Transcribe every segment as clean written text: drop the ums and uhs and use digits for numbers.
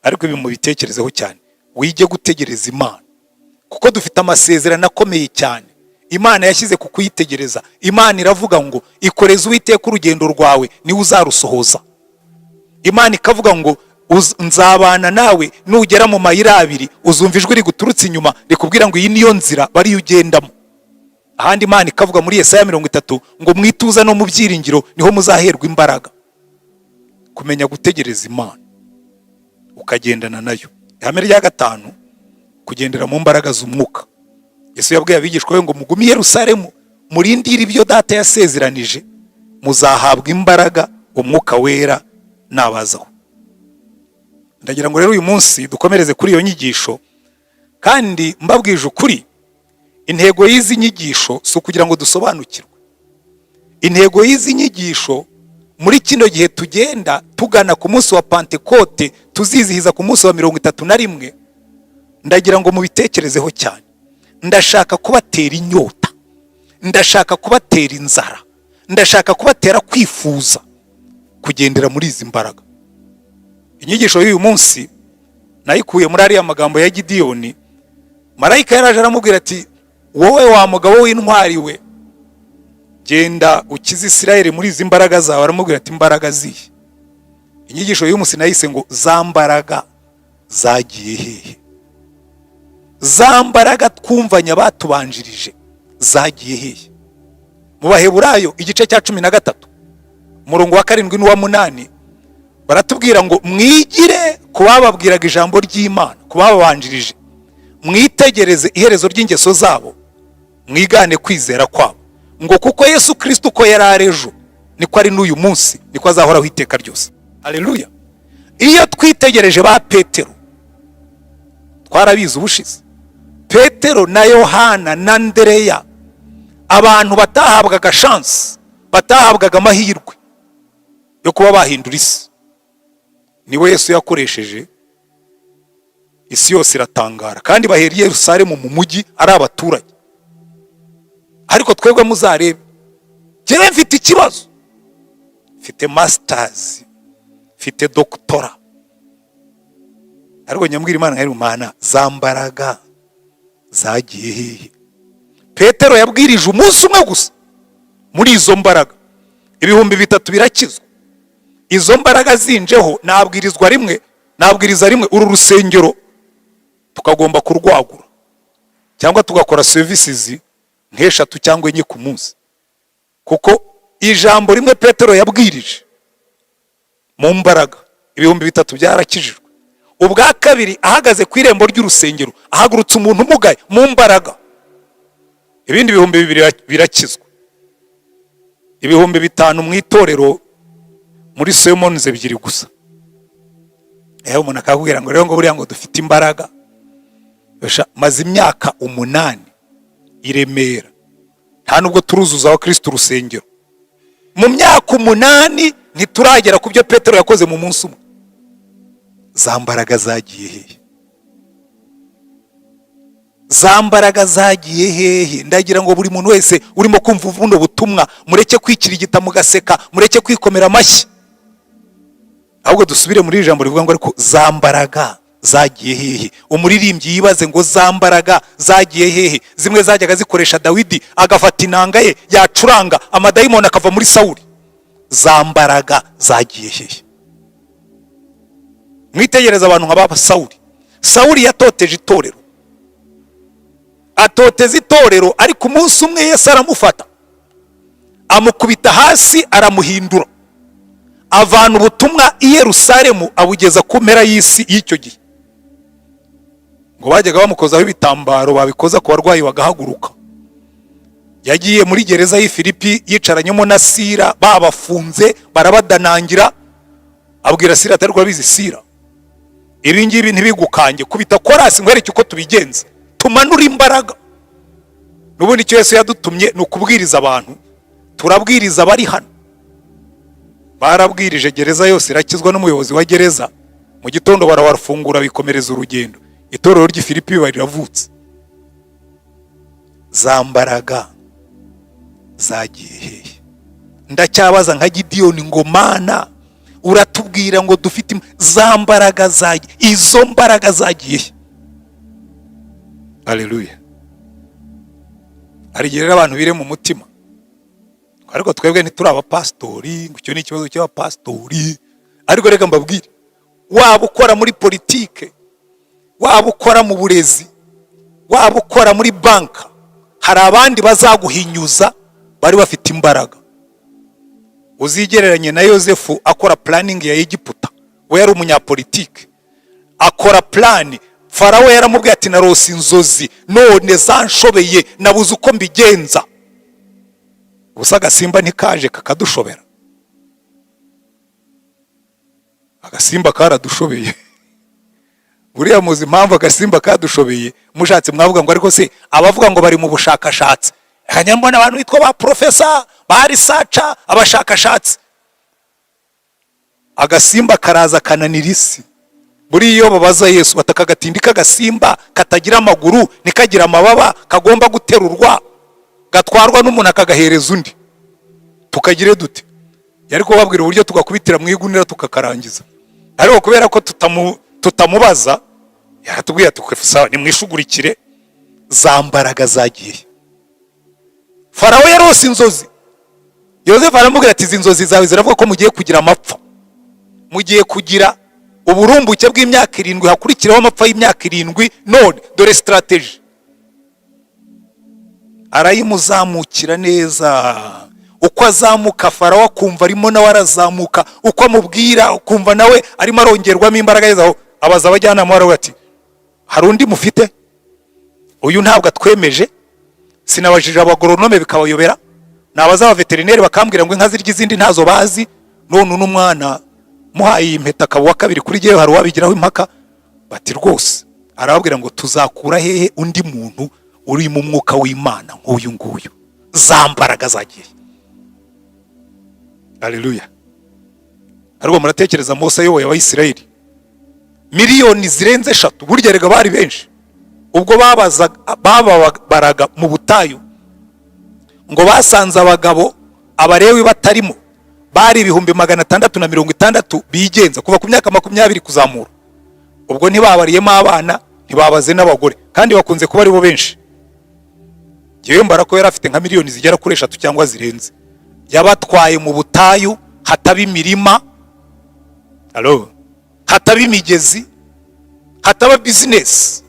Ariko ibi mubitekerezeho cyane, wige gutegereza Imana, kuko dufite amasezerano akomeye cyane Imana yashyize ku kuyitegereza. Imana iravuga ngo: "Ikoreze Uwiteka urugendo rwawe, niwe uzarusohoza." Imana ikavuga ngo: "Nzabana nawe. Nugera mu mayira abiri, uzumva ijwi riguturutse inyuma rikubwira ngo: 'Iyi niyo nzira, bariyo ugendamo.'" Ahandi Imana ikavuga muri Yesaya 30 ngo: "Mu ituza no mu byiringiro niho muzaherwa imbaraga." Kumenya gutegereza Imana ukagendana nayo. Ihame rya gatanu, kugendera mu mbaraga z'umwuka. Yesu yabwiye abigishwa be ngo: "Mugume i Yerusalemu, murindire ibyo Data yasezeranije, muzahabwa imbaraga Umwuka Wera nabazaho." Ndagira ngo rero uyu munsi dukomereze kuri iyo nyigisho. Kandi mbabwije ukuri, intego y'izi nyigisho si ukugira ngo dusobanukirwe. Intego y'izi nyigisho, muri kino gihe tugenda tugana ku munsi wa Pantekote tuzizihiza ku munsi wa 31, ndagira ngo mubitekerezeho cyane. Ndashaka kubatera inyota, ndashaka kubatera inzara, ndashaka kubatera kwifuza kugendera muri izi mbaraga. Inyigisho y'uyu munsi nayikuye muri ariya magambo ya Gidiyoni. Marayika yaraje aramubwira ati: "Wowe wa mugabo w'intwari we, genda ukize Isirayeli muri izi mbaraga zawe." Aramubwira ati: "Imbaraga zihe?" Inyigisho y'uyu munsi nayise ngo: "Za mbaraga zagiye hehe? Za mbaraga twumvanye abatubanjirije zagiye hehe?" Mu Baheburayo igice cya 13, umurongo wa 7 n'uwa 8, baratubwira ngo: "Mwigire ku bababwiraga ijambo ry'Imana, ku bababanjirije, mwitegereze iherezo ry'ingeso zabo, mwigane kwizera kwabo," ngo kuko Yesu Kirisito uko yari ari ejo niko ari n'uyu munsi, niko azahoraho iteka ryose. Haleluya! Iyo twitegereje ba Petero, twarabizi ubushize, Petero na Yohana na Ndereya, abantu batahabwaga chance, batahabwaga amahirwe yo kuba bahindura isi, niwe Yesu yakoresheje, isi yose iratangara. Kandi bahera i Yerusalemu mu mujyi ari abaturage. Ariko twebwe muzarebe, njyewe mfite ikibazo, mfite masters, mfite doctorat, ariko nyambwira Imana nka: "Mana, za mbaraga zagiye hehe?" Petero yabwirije umunsi umwe gusa muri izo mbaraga, 3000 birakizwa. Izo mbaraga zinjeho, nabwirizwa rimwe, nabwiriza rimwe, uru rusengero tukagomba kurwagura cyangwa tugakora services nk'eshatu cyangwa enye ku munsi, kuko ijambo rimwe Petero yabwirije mu mbaraga, 3000 byarakijijwe. Ubwa kabiri, ahagaze ku irembo ry'urusengero, ahagurutse umuntu umugaye mu mbaraga, ibindi 2000 birakizwa. 5000 mu itorero muri sermons ebyiri gusa. Ehe, umuntu akakubwira ngo rero ngo buriya ngo dufite imbaraga. Maze imyaka 8 i Remera, nta nubwo turuzuza abakristo urusengero. Mu myaka 8 ntituragera ku byo Petero yakoze mu munsi umwe. Za mbaraga zagiye hehe? Za mbaraga zagiye hehe? Ndagira ngo buri muntu wese urimo kumva buno butumwa, mureke kwikirigita mugaseka, mureke kwikomera amashyi, ahubwo dusubire muri iri jambo rivuga ngo: "Ariko za mbaraga zagiye hehe?" Umuririmbyi yibaze ngo: "Za mbaraga zagiye hehe?" Zimwe zajyaga zikoresha Dawidi, agafata inanga ye yacuranga, amadayimoni akava muri Sawuli, za mbaraga zagiye hehe? Mwitegereza abantu nka ba Sawuli. Sawuli yatoteje itorero, atoteza itorero, ariko umunsi umwe Yesu aramufata, amukubita hasi, aramuhindura, avana ubutumwa i Yerusalemu abugeza ku mpera y'isi y'icyo gihe. Ngo bajyaga bamukozaho ibitambaro, babikoza ku barwayi bagahaguruka. Yagiye muri gereza y'i Filipi, yicaranyemo na Sira, babafunze barabadanangira. Abwira Sira ati: "Ariko urabizi Sira, ibi ngibi ntibigukange, kubita korasi nkwereke uko tubigenza, tumanure imbaraga." N'ubundi icyo Yesu yadutumye ni ukubwiriza abantu. Turabwiriza abari hano. Barabwirije, gereza yose irakizwa n'umuyobozi wa gereza. Mu gitondo barabafungura, bikomereza urugendo. Itorero ry'i Filipi biba riravutse. Za mbaraga zagiye hehe? Ndacyabaza nka Gidiyoni ngo: "Mana, Uratubwira ngo dufite za mbaraga zagiye, izo mbaraga zagiye he? Aleluya. Hari igihe rero abantu bire mu mutima, ariko twebwe ntituri abapasitori, ngo icyo ni ikibazo cy'abapasitori. Ariko reka mbabwire, waba ukora muri politike, waba ukora mu burezi, waba ukora muri banka, hari abandi bazaguhinyuza bari bafite imbaraga. Uzigereranye na Yosefu akora planning ya Egiputa. We yari umunyapolitike, akora plan. Farawo yaramubwiye ati: "Narose inzozi none zanshobeye, nabuze uko mbigenza." Gusa agasimba ntikaje kakadushobera? Agasimba karadushobeye. Buriya muzi impamvu agasimba kadushobeye? Mushatse mwavuga ngo ariko se abavuga ngo bari mu bushakashatsi, nkajya mbona abantu bitwa ba professor, ba researcher, abashakashatsi. Agasimba karaza kananira isi. Buriya iyo babaza Yesu bataka agatindi k'agasimba katagira amaguru, ntikagira amababa, kagomba guterurwa, gatwarwa n'umuntu akagahereza undi, tukagire dute? Yari kubabwira uburyo tugakubitira mu igunira tukakarangiza. Ariko kubera ko tutamubaza, yaratubwiye ati: "Sawa, nimwishugurikire." Za mbaraga zagiye? Farawo yarose inzozi, Yosefu aramubwira ati: "Izi nzozi zawe ziravuga ko mugiye kugira amapfa, mugiye kugira uburumbuke bw'imyaka 7, hakurikiraho amapfa y'imyaka 7. None dore strategy." Arayimuzamukira neza. Uko azamuka, Farawo akumva arimo nawe arazamuka. Uko amubwira, ukumva nawe arimo arongerwamo imbaraga. Ageze aho abaza abajyanama, baravuga ati: "Hari undi mufite? Uyu ntabwo atwemeje. Sinabajije abagoronome bikabayobera, nabaza abaveterineri bakambwira ngo inka zirya izindi ntazo bazi. None uno mwana muhaye iyi mpeta akaba uwa kabiri kuri jyewe, hari uwabigiraho impaka?" Bati: "Rwose." Arababwira ngo: "Tuzakura hehe undi muntu uri mu mwuka w'Imana nk'uyu nguyu?" Za mbaraga zagiye? Aleluya. Ariko muratekereza Mose ayoboye Abayisiraheli miliyoni zirenze 3, burya rega bari benshi, ubwo babazaga bababaraga mu butayu, ngo basanze abagabo, Abarewi batarimo, bari 660,000 bigenza kuva ku myaka 20 kuzamura. Ubwo ntibabariyemo abana, ntibabaze n'abagore, kandi bakunze kuba aribo benshi. Ngewe mbara ko yari afite nka miliyoni zigera kuri 3 cyangwa zirenze. Yabatwaye mu butayu hataba imirima, alo, hataba imigezi, hataba bizinesi.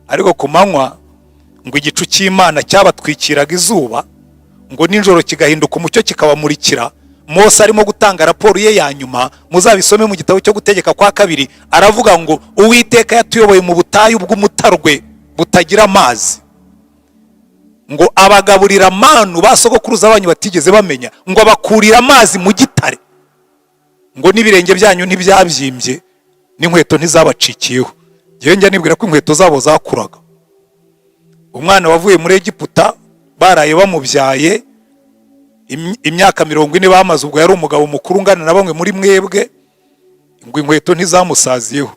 Ariko ku manywa ngo igicu cy'Imana cyabatwikiraga izuba, ngo nijoro kigahinduka umucyo kikabamurikira. Mose arimo gutanga raporo ye ya nyuma, muzabisome mu gitabo cyo Gutegeka kwa Kabiri, aravuga ngo: "Uwiteka yatuyoboye mu butayu bw'umutarwe butagira amazi, ngo abagaburira manu ba sogokuruza banyu batigeze bamenya, ngo abakurira amazi mu gitare, ngo n'ibirenge byanyu ntibyabyimbye, n'inkweto ntizabacikiyeho." Ngewe njya nibwira ko inkweto zabo zakuraga. Umwana wavuye muri Egiputa baraye bamubyaye, imyaka 40 bamaze, ubwo yari umugabo mukuru ungana na bamwe muri mwebwe, ngo inkweto ntizamusaziyeho,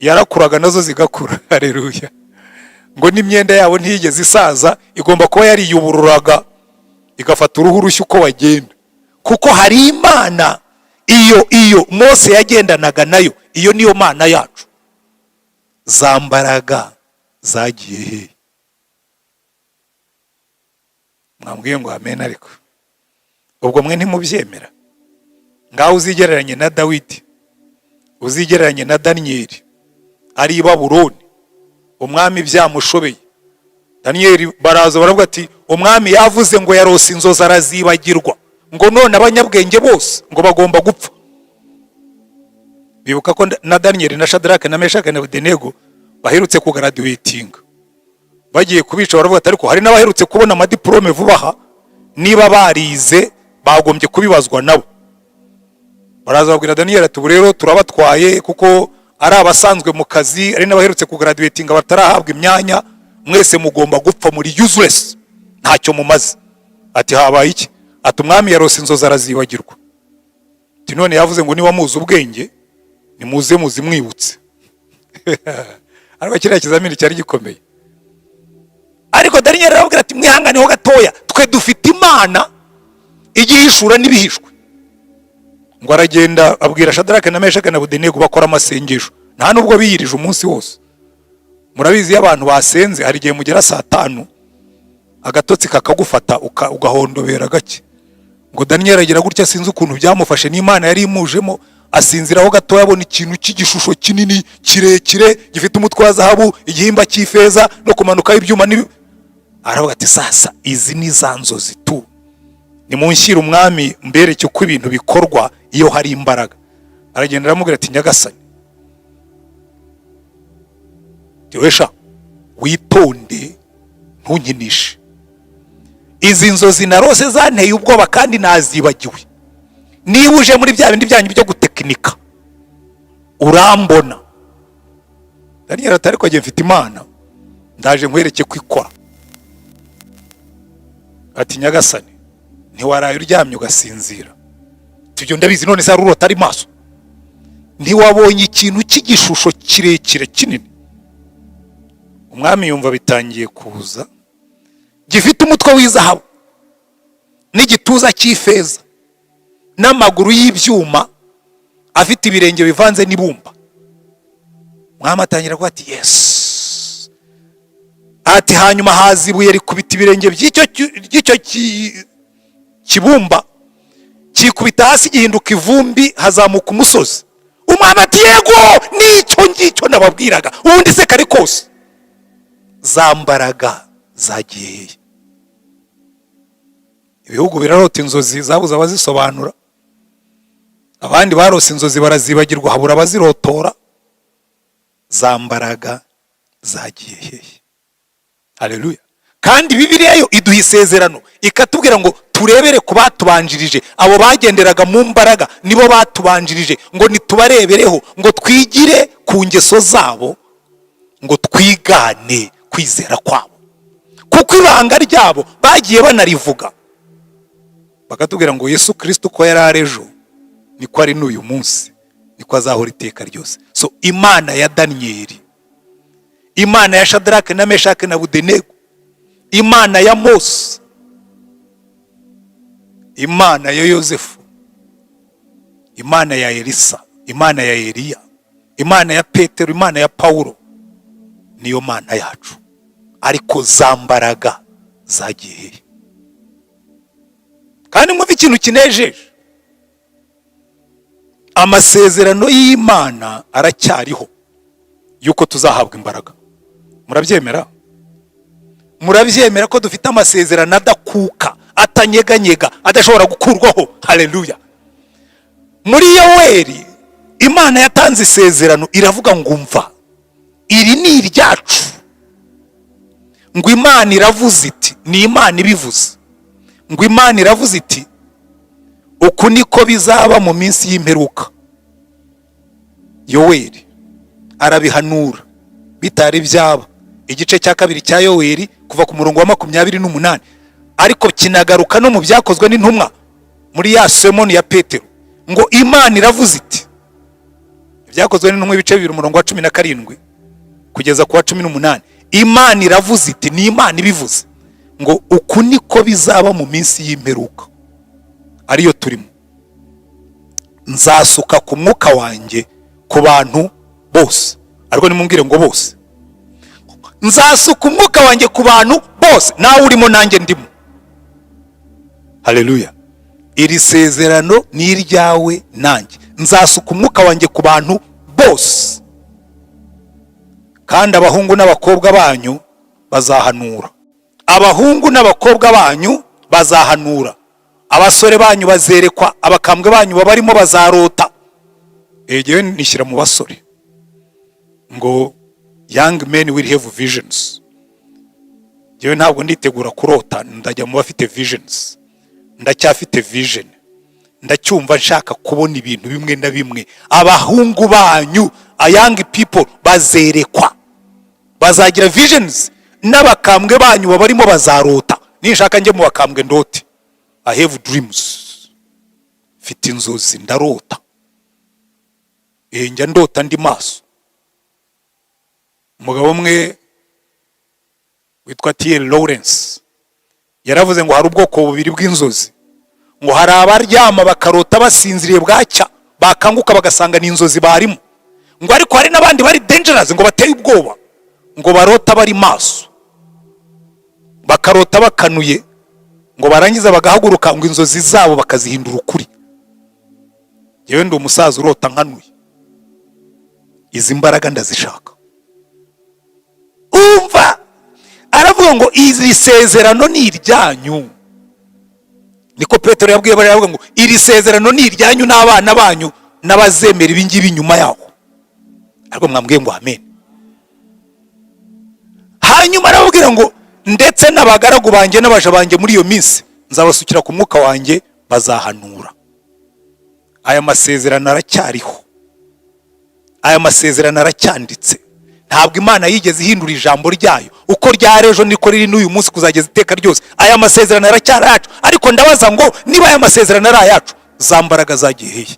yarakuraga nazo zigakura. Hareruya. Ngo n'imyenda yabo ntiyigeze isaza, igomba kuba yariyubururaga igafata uruhu rushya uko bagenda, kuko hari Imana iyo Mose yagendanaga nayo. Iyo niyo Mana yacu. Za mbaraga zagiye he? Mwambwiye ngo amen, ariko ubwo mwe ntimubyemera. Ngaho uzigereranye na Dawidi, uzigereranye na Daniyeli ari i Babuloni, umwami byamushobeye. Daniyeli baraza baravuga ati: "Umwami yavuze ngo yarose inzozi arazibagirwa, ngo none abanyabwenge bose ngo bagomba gupfa." Bibuka ko na Daniyeli na Shadarake na Meshake na Abedenego baherutse kugraduatinga, bagiye kubica. Baravuga ati: "Ariko hari n'abaherutse kubona amadiporome vuba aha, niba barize bagombye kubibazwa nabo." Baraza babwira Daniyeli ati: "Ubu rero turabatwaye, kuko ari abasanzwe mu kazi, ari n'abaherutse kugraduatinga batarahabwa imyanya, mwese mugomba gupfa, muri useless, ntacyo mumaze." Ati: "Habaye iki?" Ati: "Umwami yarose inzozi arazibagirwa." Ati: "None yavuze ngo niba muzi ubwenge nimuze muzimwibutse." Ariko kiriya kizamini cyari gikomeye. Ariko Daniyeli arababwira ati: "Mwihanganeho gatoya, twe dufite Imana igihishura n'ibihishwe." Ngo aragenda abwira Shadarake na Meshake na Abedenego, bakora amasengesho. Nta nubwo biyirije umunsi wose. Murabizi, iyo abantu basenze hari igihe mugera saa 5 agatotsi kakagufata, ugahondobera gake. Ngo Daniyeli agira gutya, sinzi ukuntu byamufashe n'Imana yari imujemo, asinziraho gatoya, abona ikintu cy'igishusho kinini kirekire gifite umutwe wa zahabu, igihimba cy'ifeza no kumanukaho ibyuma. Aravuga ati: "Sasa izi ni za nzozi tu, nimunshyire umwami mbereke uko ibintu bikorwa iyo hari imbaraga." Aragenda aramubwira ati: "Nyagasani, wesha witonde, ntunkinishe. Izi nzozi narose zanteye ubwoba kandi nazibagiwe. Niba uje muri bya bindi byanyu byo gutekinika, urambona." Daniel ati: "Ariko njye mfite Imana, ndaje nkwereke ko ikora." Ati: "Nyagasani, ntiwaraye uryamye ugasinzira?" Ibyo ndabizi. None se hari urota ari maso? "Ntiwabonye ikintu cy'igishusho kirekire kinini?" Umwami yumva bitangiye kuza. "Gifite umutwe w'izahabu n'igituza cy'ifeza n'amaguru y'ibyuma, afite ibirenge bivanze n'ibumba." Umwami atangira kuvuga ati: "Yes." Ati: "Hanyuma haza ibuye rikubita ibirenge by'icyo kibumba, kikubita hasi gihinduka ivumbi, hazamuka umusozi." Umwami ati: "Yego, nicyo ngicyo nababwiraga. Ubundi se kare kose za mbaraga zagiye hehe?" Ibihugu birarota inzozi zabuze abazisobanura, abandi barose inzozi barazibagirwa, habura abazirotora. Za mbaraga zagiye hehe? Haleluya! Kandi Bibiliya yo iduha isezerano, ikatubwira ngo turebere ku batubanjirije. Abo bagenderaga mu mbaraga nibo batubanjirije, ngo nitubarebereho, ngo twigire ku ngeso zabo, ngo twigane kwizera kwabo, kuko ibanga ryabo bagiye banarivuga, bakatubwira ngo Yesu Kirisito uko yari ari ejo niko ari n'uyu munsi, niko azahora iteka ryose. So Imana ya Daniyeli, Imana ya Shadarake na Meshake na Abedenego, Imana ya Mose, Imana ya Yosefu, Imana ya Elisa, Imana ya Eliya, Imana ya Petero, Imana ya Pawulo, niyo Mana yacu. Ariko za mbaraga zagiye hehe? Kandi mwumve ikintu kinejeje: amasezerano y'Imana aracyariho yuko tuzahabwa imbaraga. Murabyemera? Murabyemera ko dufite amasezerano adakuka, atanyeganyega, adashobora gukurwaho? Haleluya! Muri Yoweri Imana yatanze isezerano, iravuga ngo: "Umva, iri ni iryacu." Ngo Imana iravuze iti, ni Imana ibivuze, ngo Imana iravuze iti: "Uku niko bizaba mu minsi y'imperuka." Yoweri arabihanura bitari byaba. Igice cya kabiri cya Yoweri, kuva ku murongo wa 28, ariko kinagaruka no mu Byakozwe n'Intumwa muri ya sermon ya Petero. Ngo Imana iravuze iti, Ibyakozwe n'Intumwa ibice 2, umurongo wa 17 kugeza ku wa 18, Imana iravuze iti, ni Imana ibivuze, ngo uku niko bizaba mu minsi y'imperuka, ariyo turimo: "Nzasuka ku mwuka wanjye ku bantu bose." Ariko nimumbwire ngo bose. "Nzasuka umwuka wanjye ku bantu bose." Nawe urimo, nanjye ndimo. Haleluya! Iri sezerano ni iryawe nanjye. "Nzasuka umwuka wanjye ku bantu bose, kandi abahungu n'abakobwa banyu bazahanura, abahungu n'abakobwa banyu bazahanura, abasore banyu bazerekwa, abakambwe banyu babarimo bazarota." Egewe nishyira mu basore, ngo young men will have visions. Njyewe ntabwo nditegura kurota, ndajya mu bafite visions. Ndacyafite vision, ndacyumva nshaka kubona ibintu bimwe na bimwe. Abahungu banyu, a young people, bazerekwa, bazagira visions, n'abakambwe banyu babarimo bazarota. Ninshaka njye mu bakambwe ndote. I have dreams, mfite inzozi, ndarota. Njya ndota ndi maso. Umugabo umwe witwa T.L. Lawrence yaravuze ngo hari ubwoko bubiri bw'inzozi. Ngo hari abaryama bakarota basinziriye, bwacya bakanguka bagasanga ni inzozi barimo. Ngo ariko hari n'abandi bari dangerous, ngo bateye ubwoba, ngo barota bari maso, bakarota bakanuye, ngo barangiza bagahaguruka, ngo inzozi zabo bakazihindura ukuri. Yewe, ndi umusaza urota nkanuye. Izi mbaraga ndazishaka. Umva, aravuga ngo iri sezerano ni iryanyu. Niko Petero yabwiye bariya, aravuga ngo iri sezerano ni iryanyu n'abana banyu n'abazemera ibi ngibi nyuma yaho. Ariko mwambwiye ngo amen. Hanyuma arababwira ngo ndetse n'abagaragu banjye n'abaja banjye muri iyo minsi nzabasukira ku mwuka wanjye, bazahanura. Aya masezerano aracyariho, aya masezerano aracyanditse. Ntabwo Imana yigeze ihindura ijambo ryayo. Uko ryari ejo niko riri n'uyu munsi kuzageza iteka ryose. Aya masezerano aracyari ayacu. Ariko ndabaza ngo niba aya masezerano ari ayacu, za mbaraga zagiye hehe?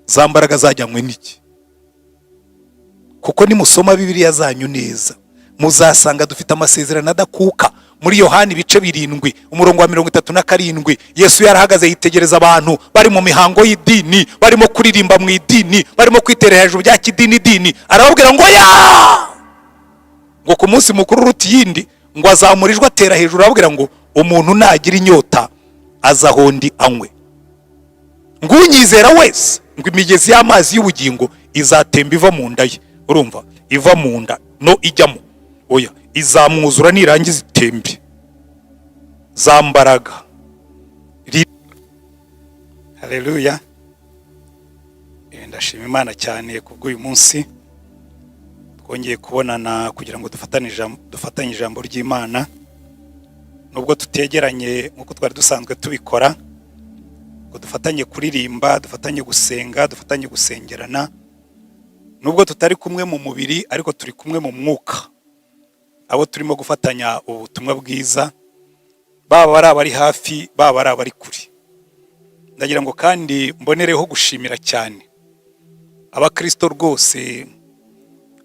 Za mbaraga zajyanywe n'iki? Kuko nimusoma Bibiliya zanyu neza, muzasanga dufite amasezerano adakuka. Muri Yohani ibice 7, umurongo wa 37, Yesu yarahagaze yitegereza abantu bari mu mihango y'idini, barimo kuririmba mu idini, barimo kwitera hejuru bya kidini dini. Arababwira ngo ya ngo ku munsi mukuru uruta iyindi, ngo azamura ijwi atera hejuru, arababwira ngo umuntu nagira inyota aza aho ndi anywe, ngo unyizera wese, ngo imigezi y'amazi y'ubugingo izatemba iva mu nda ye. Urumva, iva mu nda no ijyamo? Oya, izamwuzura nirangiza itembe. Za mbaraga. Haleluya! Ndashima Imana cyane kubw'uyu munsi twongeye kubonana kugira ngo dufatanye ijambo ry'Imana, nubwo tutegeranye nk'uko twari dusanzwe tubikora, ngo dufatanye kuririmba, dufatanye gusenga, dufatanye gusengerana. Nubwo tutari kumwe mu mubiri, ariko turi kumwe mu mwuka. Abo turimo gufatanya ubutumwa bwiza, baba ari abari hafi, baba ari abari kure, ndagira ngo kandi mbonereho gushimira cyane abakristo rwose,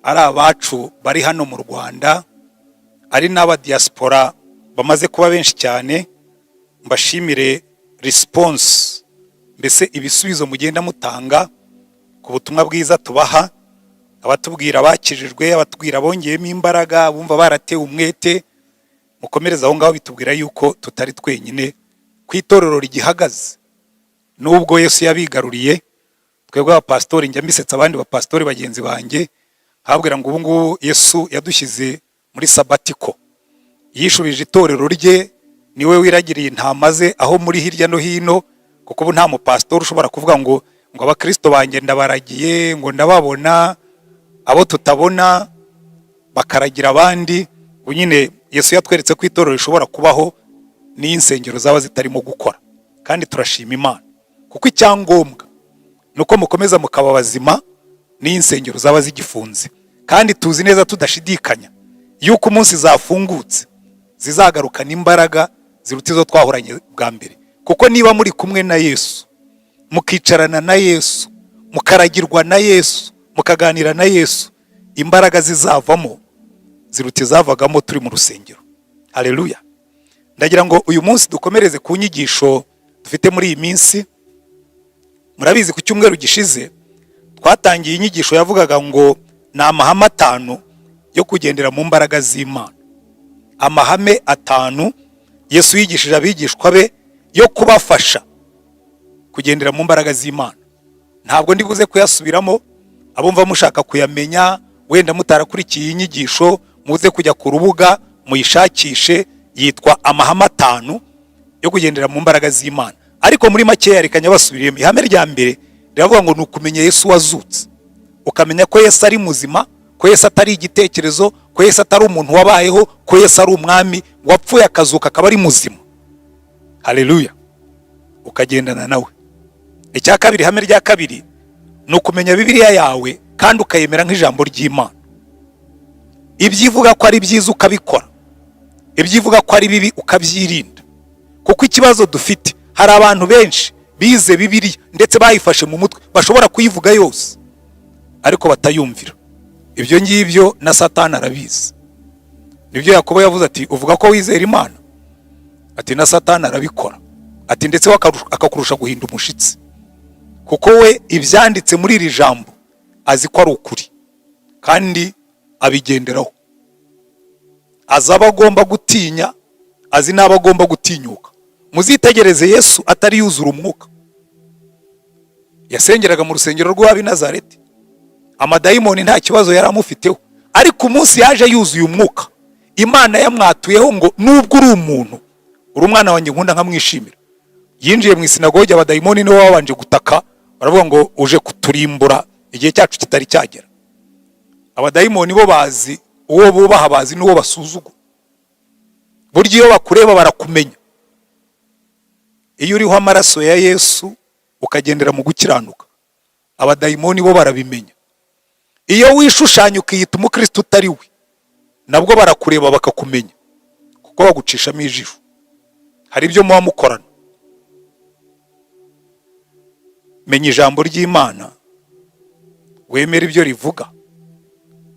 ari abacu bari hano mu Rwanda, ari n'aba diaspora bamaze kuba benshi cyane. Mbashimire response, mbese ibisubizo mugenda mutanga ku butumwa bwiza tubaha, abatubwira bakijijwe, abatubwira bongeyemo imbaraga, bumva baratewe umwete. Mukomereze aho ngaho, bitubwira yuko tutari twenyine ku itorero rigihagaze nubwo Yesu yabigaruriye. Twebwe abapasitori, njya mbisetsa abandi bapasitori bagenzi banjye, nkababwira ngo ubu ngubu Yesu yadushyize muri sabbatical, yishubije itorero rye, niwe wiragiriye intama ze aho muri hirya no hino. Kuko ubu nta mupasitori ushobora kuvuga ngo abakristo banjye ndabaragiye, ngo ndababona. Abo tutabona bakaragira abandi. Ubu nyine Yesu yatweretse ko itorero rishobora kubaho n'iyo insengero zaba zitarimo gukora. Kandi turashima Imana, kuko icyangombwa ni uko mukomeza mukaba bazima n'iyo insengero zaba zigifunze. Kandi tuzi neza tudashidikanya yuko umunsi zafungutse zizagarukana imbaraga ziruta izo twahoranye bwa mbere. Kuko niba muri kumwe na Yesu, mukicarana na Yesu, mukaragirwa na Yesu, mukaganira na Yesu, imbaraga zizavamo ziruta izavagamo turi mu rusengero. Haleluya! Ndagira ngo uyu munsi dukomereze ku nyigisho dufite muri iyi minsi. Murabizi, ku cyumweru gishize twatangiye inyigisho yavugaga ngo ni amahame 5 yo kugendera mu mbaraga z'Imana, amahame 5 Yesu yigishije abigishwa be yo kubafasha kugendera mu mbaraga z'Imana. Ntabwo ndi buze kuyasubiramo. Abumva mushaka kuyamenya, wenda mutarakurikiye iyi nyigisho, muze kujya ku rubuga muyishakishe, yitwa amahame 5 yo kugendera mu mbaraga z'Imana. Ariko muri makeya reka nyabasubiriyemo. Ihame rya mbere riravuga ngo ni ukumenya Yesu wazutse, ukamenya ko Yesu ari muzima, ko Yesu atari igitekerezo, ko Yesu atari umuntu wabayeho, ko Yesu ari umwami wapfuye akazuka akaba ari muzima. Haleluya! Ukagendana nawe. Icya kabiri, ihame rya kabiri, ni ukumenya Bibiliya yawe kandi ukayemera nk'ijambo ry'Imana. Ibyo ivuga ko ari byiza ukabikora, ibyo ivuga ko ari bibi ukabyirinda. Kuko ikibazo dufite, hari abantu benshi bize Bibiliya, ndetse bayifashe mu mutwe, bashobora kuyivuga yose, ariko batayumvira. Ibyo ngibyo na Satani arabizi. Nibyo Yakobo yavuze ati: "Uvuga ko wizera Imana, Ati na Satani arabikora. Ati ndetse we akakurusha guhinda umushitsi, kuko we ibyanditse muri iri jambo azi ko ari ukuri kandi abigenderaho. Azi abo agomba gutinya, azi n'abo agomba gutinyuka. Muzitegereze Yesu atari yuzura umwuka, yasengeraga mu rusengero rw'ab'i Nazareti, amadayimoni nta kibazo yari amufiteho. Ariko umunsi yaje yuzuye umwuka, Imana yamwatuyeho ngo nubwo uri umuntu, uri umwana wanjye nkunda nkamwishimira, yinjiye mu isinagogi, abadayimoni nibo babanje gutaka, baravuga ngo uje kuturimbura igihe cyacu kitari cyagera. Abadayimoni bo bazi uwo bubaha, bazi n'uwo basuzugura. Burya iyo bakureba barakumenya. Iyo uriho amaraso ya Yesu ukagendera mu gukiranuka, abadayimoni bo barabimenya. Iyo wishushanya ukiyita umukristo utari we, nabwo barakureba bakakumenya, kuko bagucishamo ijisho. Hari ibyo muba mukorana. Menya ijambo ry'Imana, wemere ibyo rivuga.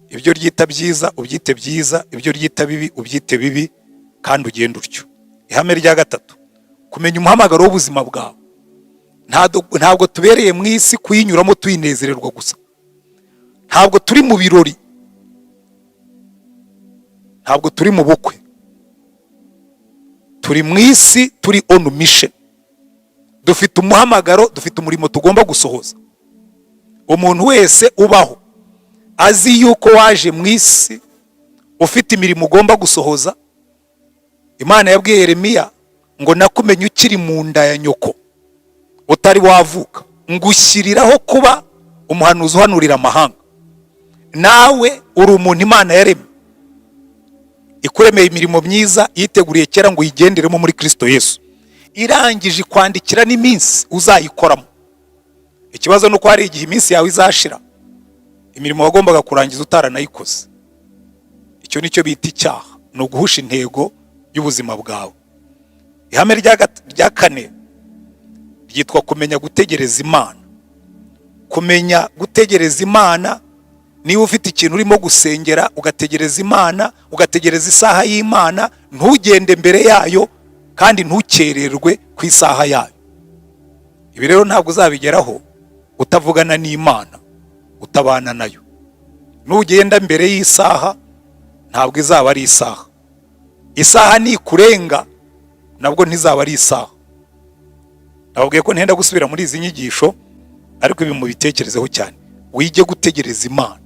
Ibyo ryita byiza ubyite byiza, ibyo ryita bibi ubyite bibi, kandi ugende utyo. Ihame rya gatatu, kumenya umuhamagaro w'ubuzima bwawe. Ntabwo tubereye mu isi kuyinyuramo tuyinezererwa gusa. Ntabwo turi mu birori, ntabwo turi mu bukwe. Turi mu isi, turi on mission. Dufite umuhamagaro, dufite umurimo tugomba gusohoza. Umuntu wese ubaho azi yuko waje mu isi ufite imirimo ugomba gusohoza. Imana yabwiye Yeremiya ngo nakumenye ukiri mu nda ya nyoko, utari wavuka, ngushyiriraho kuba umuhanuzi uhanurira amahanga. Nawe uri umuntu Imana yaremye, ikuremeye imirimo myiza yiteguriye kera ngo uyigenderemo muri Kristo Yesu, irangije ikwandikira n'iminsi uzayikoramo. Ikibazo ni uko hari igihe iminsi yawe izashira, imirimo wagombaga kurangiza utaranayikoze. Icyo nicyo bita icyaha, ni uguhusha intego y'ubuzima bwawe. Ihame rya kane ryitwa kumenya gutegereza Imana. Kumenya gutegereza Imana, niba ufite ikintu urimo gusengera, ugategereza Imana, ugategereza isaha y'Imana, ntugende mbere yayo kandi ntukererwe ku isaha yayo. Ibi rero ntabwo uzabigeraho utavugana n'Imana, utabana nayo. Nugenda mbere y'isaha, ntabwo izaba ari isaha. Isaha nikurenga, nabwo ntizaba ari isaha. Nababwiye ko ntenda gusubira muri izi nyigisho, ariko ibi mubitekerezeho cyane. Wige gutegereza Imana,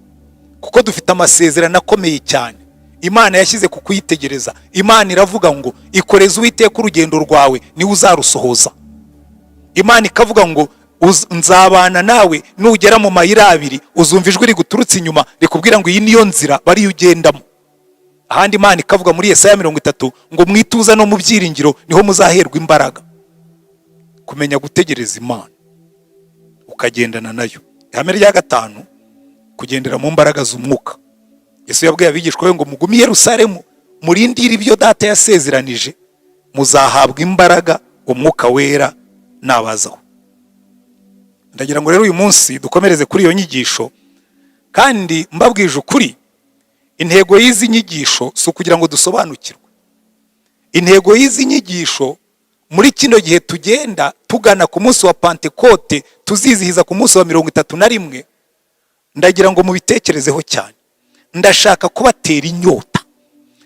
kuko dufite amasezerano akomeye cyane Imana yashyize ku kuyitegereza. Imana iravuga ngo ikoreze Uwiteka urugendo rwawe, niwe uzarusohoza. Imana ikavuga ngo nzabana nawe, nugera mu mayira abiri uzumva ijwi riguturutse inyuma rikubwira ngo iyi niyo nzira bariyo ugendamo. Ahandi Imana ikavuga muri Yesaya 30 ngo mwituza no mu byiringiro niho muzaherwa imbaraga. Kumenya gutegereza Imana ukagendana nayo. Ihame rya gatanu, kugendera mu mbaraga z'umwuka. Yesu yabwiye abigishwa be ngo mugume i Yerusalemu, murindire ibyo Data yasezeranije, muzahabwa imbaraga Umwuka Wera nabazaho. Ndagira ngo rero uyu munsi dukomereze kuri iyo nyigisho, kandi mbabwije ukuri, intego y'izi nyigisho si ukugira ngo dusobanukirwe. Intego y'izi nyigisho muri kino gihe tugenda tugana ku munsi wa Pantekote tuzizihiza ku munsi wa 31, ndagira ngo mubitekerezeho cyane. Ndashaka kubatera inyota,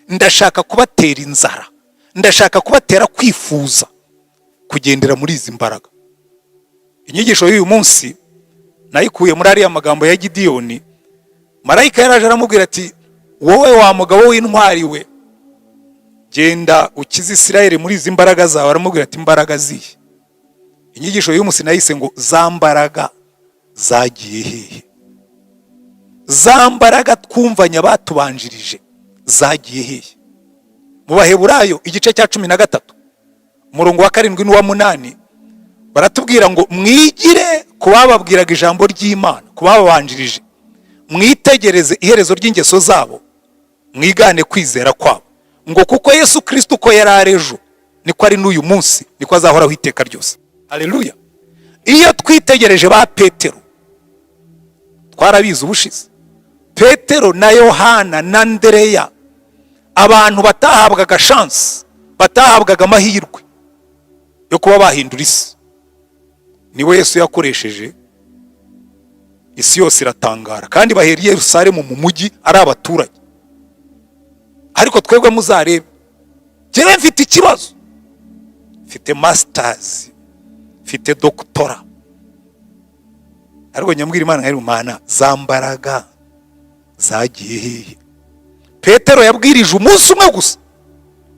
ndashaka kubatera inzara, ndashaka kubatera kwifuza kugendera muri izi mbaraga. Inyigisho y'uyu munsi nayikuye muri ariya magambo ya Gidiyoni. Marayika yaraje aramubwira ati wowe wa mugabo w'intwari we, genda ukize Isirayeli muri izi mbaraga zawe. Aramubwira ati imbaraga zihe? Inyigisho y'uyu munsi nayise ngo za mbaraga zagiye hehe? Za mbaraga twumvanye abatubanjirije zagiye hehe? Mu Baheburayo igice cya 13, umurongo wa 7 n'uwa 8, baratubwira ngo mwigire ku bababwiraga ijambo ry'Imana, ku bababanjirije, mwitegereze iherezo ry'ingeso zabo, mwigane kwizera kwabo, ngo kuko Yesu Kristo uko yari ari ejo niko ari n'uyu munsi, niko azahoraho iteka ryose. Haleluya! Iyo twitegereje ba Petero, twarabizi ubushize, Petero na Yohana na Andereya, abantu batahabwaga chance, Batahabwaga amahirwe yo kuba bahindura isi. Niwe Yesu yakoresheje, isi yose iratangara, kandi bahera i Yerusalemu mu mujyi ari abaturage. Ariko twebwe muzarebe, njyewe mfite ikibazo, mfite masters, mfite doctorat, ariko nyambwira Imana nka Mana, za mbaraga zagiye hehe? Petero yabwirije umunsi umwe gusa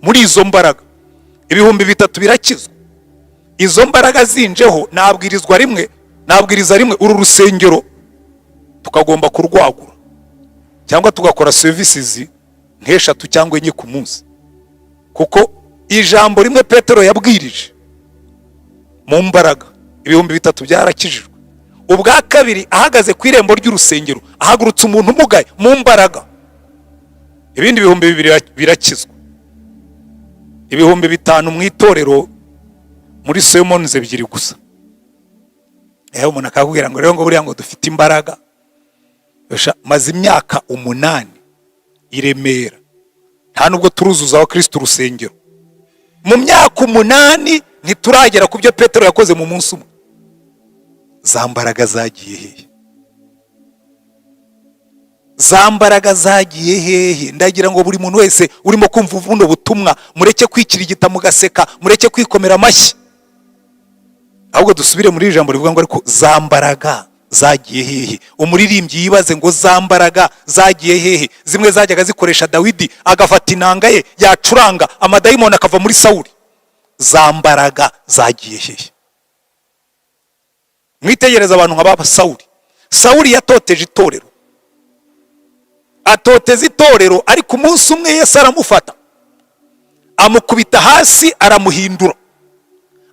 muri izo mbaraga, 3000 birakizwa. Izo mbaraga zinjeho, nabwirizwa rimwe, nabwiriza rimwe, uru rusengero tukagomba kurwagura cyangwa tugakora services nk'eshatu cyangwa enye ku munsi, kuko ijambo rimwe Petero yabwirije mu mbaraga, 3000 byarakijijwe. Ubwa kabiri, ahagaze ku irembo ry'urusengero, ahagurutse umuntu umugaye mu mbaraga, ibindi 2000 birakizwa. 5000 mu itorero muri sermons ebyiri gusa. Ehe, umuntu akakubwira ngo rero ngo buriya ngo dufite imbaraga. Maze imyaka 8 i Remera, nta nubwo turuzuza abakristo urusengero. Mu myaka 8 ntituragera ku byo Petero yakoze mu munsi umwe. Za mbaraga zagiye hehe? Za mbaraga zagiye hehe? Ndagira ngo buri muntu wese urimo kumva buno butumwa, mureke kwikirigita mugaseka, mureke kwikomera amashyi, ahubwo dusubire muri iri jambo rivuga ngo: "Ariko za mbaraga zagiye hehe?" Umuririmbyi yibaze ngo: "Za mbaraga zagiye hehe?" Zimwe zajyaga zikoresha Dawidi, agafata inanga ye, yacuranga, amadayimoni akava muri Sawuli. Za mbaraga zagiye hehe? Mwitegereza abantu nka ba Sawuli. Sawuli yatoteje itorero, atoteza itorero, ariko umunsi umwe Yesu aramufata, amukubita hasi, aramuhindura,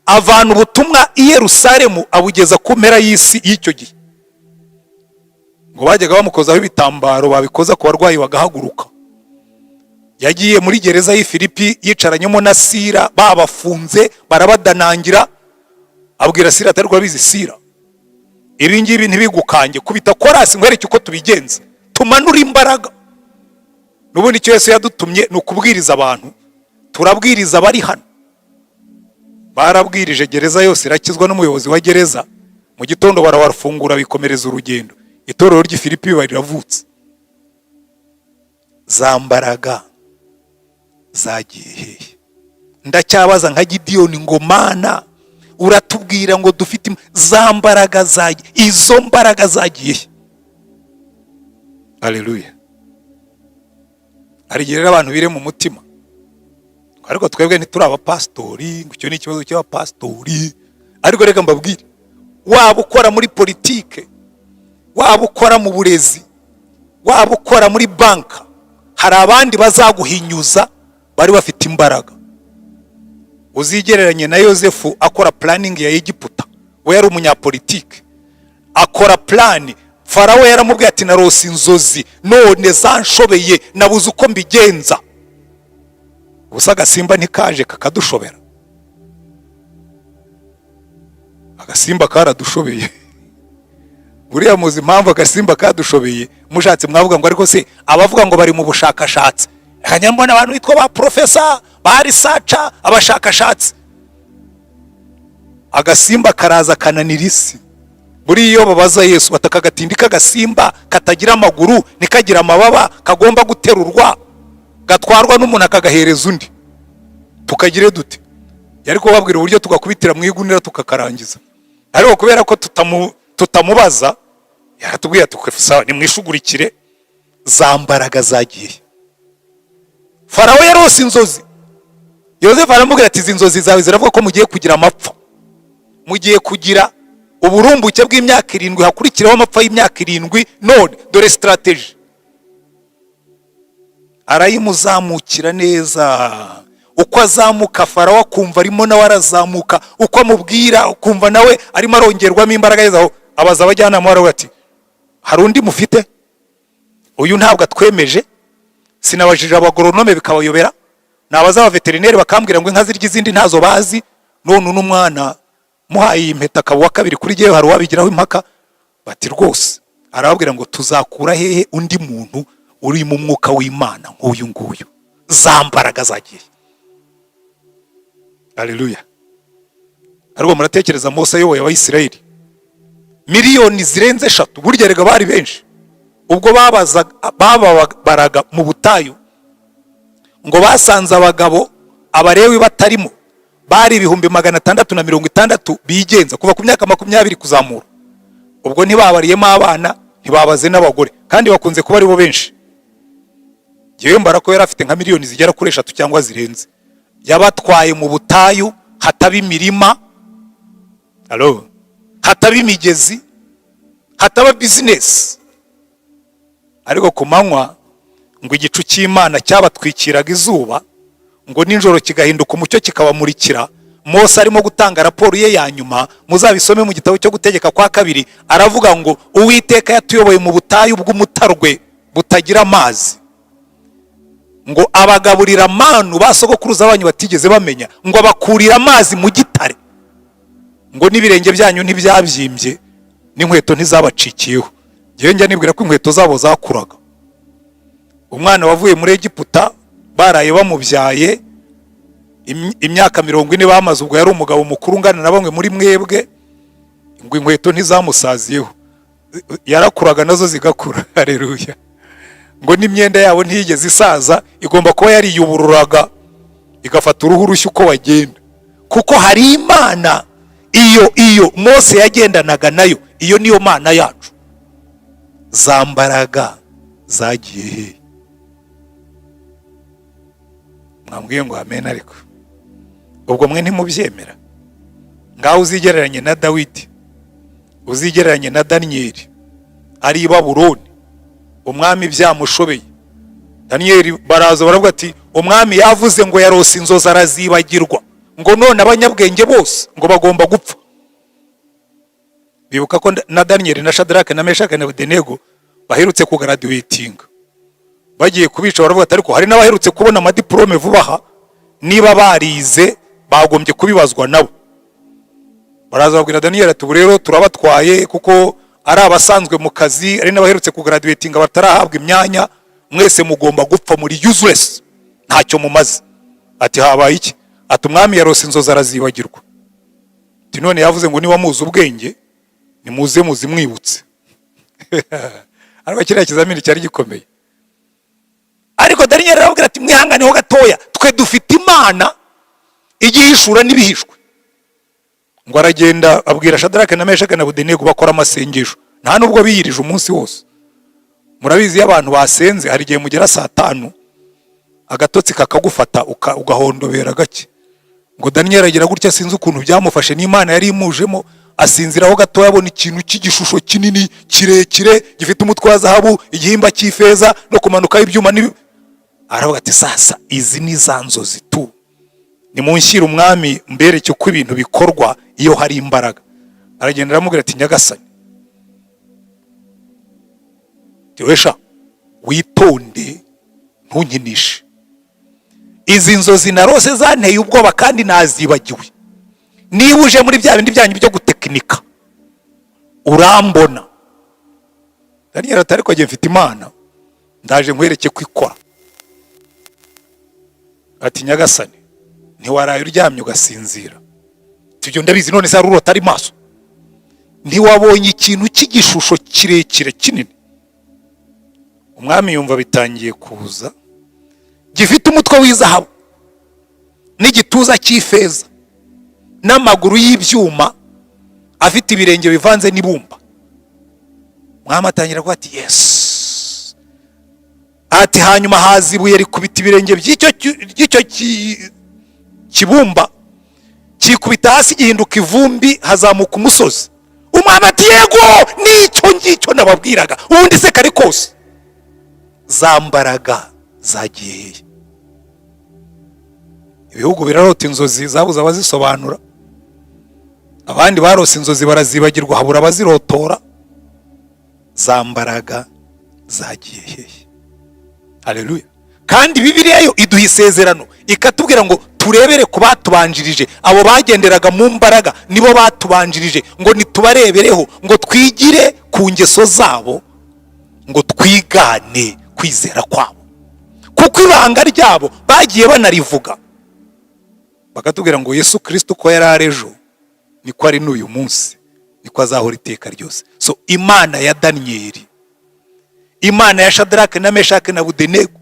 avana ubutumwa i Yerusalemu abugeza ku mpera y'isi y'icyo gihe. Ngo bajyaga bamukozaho ibitambaro, babikoza ku barwayi bagahaguruka. Yagiye muri gereza y'i Filipi, yicaranyemo na Sira, babafunze, barabadanangira. Abwira Sira atari urabizi Sira, ibi ngibi ntibigukange, kubita korasi nkwereke uko tubigenza, tumanure imbaraga. N'ubundi icyo Yesu yadutumye ni ukubwiriza abantu. Turabwiriza abari hano. Barabwirije, gereza yose irakizwa n'umuyobozi wa gereza. Mu gitondo barabafungura, bikomereza urugendo. Itorero ry'i Filipi biba riravutse. Za mbaraga zagiye hehe? Ndacyabaza nka Gidiyoni ngo: "Mana, uratubwira ngo dufite za mbaraga, zagiye, izo mbaraga zagiye he?" Aleluya! Hari igihe rero abantu bire mu mutima, ariko twebwe ntituri abapasitori, ngo icyo ni ikibazo cy'abapasitori. Ariko reka mbabwire, waba ukora muri politike, waba ukora mu burezi, waba ukora muri banka, hari abandi bazaguhinyuza bari bafite imbaraga. Uzigereranye na Yosefu akora planning ya Egiputa. We yari umunyapolitike, akora plan. Farawo yaramubwiye ati: "Narose inzozi none zanshobeye, nabuze uko mbigenza." Gusa agasimba ntikaje kakadushobera? Agasimba karadushobeye. Buriya muzi impamvu agasimba kadushobeye? Mushatse mwavuga ngo: "Ariko se abavuga ngo bari mu bushakashatsi?" Nkajya mbona abantu bitwa ba professor, ba researcher, abashakashatsi. Agasimba karaza kananira isi. Buriya iyo babaza Yesu bataka agatindi k'agasimba katagira amaguru, ntikagira amababa, kagomba guterurwa, gatwarwa n'umuntu akagahereza undi, tukagire dute? Yari kubabwira uburyo tugakubitira mu igunira tukakarangiza. Ariko kubera ko tutamubaza, yaratubwiye ati: "Sawa, nimwishugurikire." Za mbaraga zagiye? Farawo yarose inzozi. Yosefu aramubwira ati: "Izi nzozi zawe ziravuga ko mugiye kugira amapfa, mugiye kugira uburumbuke bw'imyaka 7, hakurikiraho amapfa y'imyaka 7. None dore strategy." Arayimuzamukira neza. Uko azamuka, Farawo akumva arimo nawe arazamuka. Uko amubwira, ukumva nawe arimo arongerwamo imbaraga. Aho abaza abajyanama baravuga ati: "Hari undi mufite? Uyu ntabwo atwemeje. Sinabajije abagoronome bikabayobera, nabaza abaveterineri bakambwira ngo inka zirya izindi ntazo bazi. None uno mwana muhaye iyi mpeta akaba uwa kabiri kuri jyewe, hari uwabigiraho impaka?" Bati: "Rwose." Arababwira ngo: "Tuzakura hehe undi muntu uri mu mwuka w'Imana nk'uyu nguyu?" Za mbaraga zagiye. Aleluya! Ariko muratekereza Mose ayoboye Abayisirayeli miliyoni zirenze 3, burya rega bari benshi. Ubwo bababaraga mu butayu, ngo basanze abagabo, Abarewi batarimo, bari 660,000 bigenza kuva ku myaka 20 kuzamura. Ubwo ntibabariyemo abana, ntibabaze n'abagore, kandi bakunze kuba aribo benshi. Ngewe mbara ko yari afite nka miliyoni zigera kuri 3 cyangwa zirenze. Yabatwaye mu butayu hataba imirima, alo, hataba imigezi, hataba bizinesi. Ariko ku manywa ngo igicu cy'Imana cyabatwikiraga izuba, ngo nijoro kigahinduka umucyo kikabamurikira. Mose arimo gutanga raporo ye ya nyuma, muzabisome mu gitabo cyo Gutegeka kwa Kabiri, aravuga ngo: "Uwiteka yatuyoboye mu butayu bw'umutarwe butagira amazi, ngo abagaburira manu ba sogokuruza banyu batigeze bamenya, ngo abakurira amazi mu gitare, ngo n'ibirenge byanyu ntibyabyimbye, n'inkweto ntizabacikiyeho." Ngewe njya nibwira ko inkweto zabo zakuraga. Umwana wavuye muri Egiputa baraye bamubyaye, imyaka 40 bamaze, ubwo yari umugabo mukuru ungana na bamwe muri mwebwe, ngo inkweto ntizamusaziyeho, yarakuraga nazo zigakura. Hareruya! Ngo n'imyenda yabo ntiyigeze isaza, igomba kuba yariyubururaga igafata uruhu rushya uko bagenda, kuko hari Imana iyo Mose yagendanaga nayo. Iyo niyo Mana yacu. Za mbaraga zagiye he? Mwambwiye ngo amen, ariko ubwo mwe ntimubyemera. Ngaho uzigereranye na Dawidi, uzigereranye na Daniyeli ari i Babuloni, umwami byamushobeye. Daniyeli baraza baravuga ati: "Umwami yavuze ngo yarose inzozi arazibagirwa, ngo none abanyabwenge bose ngo bagomba gupfa." Bibuka ko na Daniyeli na Shadarake na Meshake na Abedenego baherutse kugraduatinga, bagiye kubica. Baravuga ati: "Ariko hari n'abaherutse kubona amadiporome vuba aha, niba barize bagombye kubibazwa nabo." Baraza babwira Daniyeli ati: "Ubu rero turabatwaye, kuko ari abasanzwe mu kazi, ari n'abaherutse kugraduatinga batarahabwa imyanya, mwese mugomba gupfa, muri useless, ntacyo mumaze." Ati: "Habaye iki?" Ati: "Umwami yarose inzozi arazibagirwa." Ati: "None yavuze ngo niba muzi ubwenge nimuze muzimwibutse." Ariko kiriya kizamini cyari gikomeye. Ariko Daniyeli arababwira ati: "Mwihanganeho gatoya, twe dufite Imana igihishura n'ibihishwe." Ngo aragenda abwira Shadarake na Meshake na Abedenego, bakora amasengesho, nta nubwo biyirije umunsi wose. Murabizi, iyo abantu basenze hari igihe mugera saa 5 agatotsi kakagufata, ugahondobera gake. Ngo Daniyeli agira gutya, sinzi ukuntu byamufashe, n'Imana yari imujemo, asinziraho gatoya, abona ikintu cy'igishusho kinini kirekire gifite umutwe wa zahabu, igihimba cy'ifeza, no kumanukaho ibyuma aravuga ati: "Sasa izi ni za nzozi tu, nimunshyire umwami mbereke uko ibintu bikorwa iyo hari imbaraga." Aragenda aramubwira ati: "Nyagasani, tiwesha witonde, ntunkinishe. Izi nzozi narose zanteye ubwoba kandi nazibagiwe. Niba uje muri bya bindi byanyu byo gutekinika, urambona." Daniel ati: "Ariko njye mfite Imana, ndaje nkwereke ko ikora." Ati: "Nyagasani, ntiwaraye uryamye ugasinzira?" Ibyo ndabizi. None se hari urota ari maso? "Ntiwabonye ikintu cy'igishusho kirekire kinini?" Umwami yumva bitangiye kuza. "Gifite umutwe w'izahabu n'igituza cy'ifeza n'amaguru y'ibyuma, afite ibirenge bivanze n'ibumba." Mwami atangira kuvuga ati: "Yes." Ati: "Hanyuma haza ibuye rikubita ibirenge by'icyo kibumba, kikubita hasi gihinduka ivumbi, hazamuka umusozi." Umwami ati: "Yego, nicyo ngicyo nababwiraga ubundi se kare kose." Za mbaraga zagiye hehe? Ibihugu birarota inzozi zabuze abazisobanura, abandi barose inzozi barazibagirwa, habura abazirotora. Za mbaraga zagiye hehe? Haleluya! Kandi Bibiliya yo iduha isezerano, ikatubwira ngo turebere ku batubanjirije. Abo bagenderaga mu mbaraga nibo batubanjirije, ngo nitubarebereho, ngo twigire ku ngeso zabo, ngo twigane kwizera kwabo, kuko ibanga ryabo bagiye banarivuga. Bakatubwira ngo Yesu Kirisito uko yari ari ejo niko ari n'uyu munsi, niko azahora iteka ryose. So Imana ya Daniyeli, Imana ya Shadarake na Meshake na Abedenego,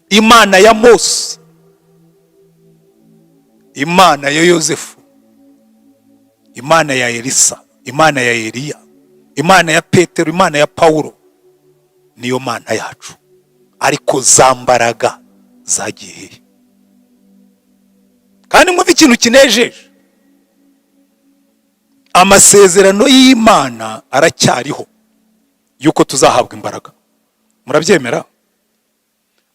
Imana ya Mose, Imana ya Yosefu, Imana ya Elisa, Imana ya Eliya, Imana ya Petero, Imana ya Pawulo, niyo Mana yacu. Ariko za mbaraga zagiye hehe? Kandi mwumve ikintu kinejeje: amasezerano y'Imana aracyariho yuko tuzahabwa imbaraga. Murabyemera?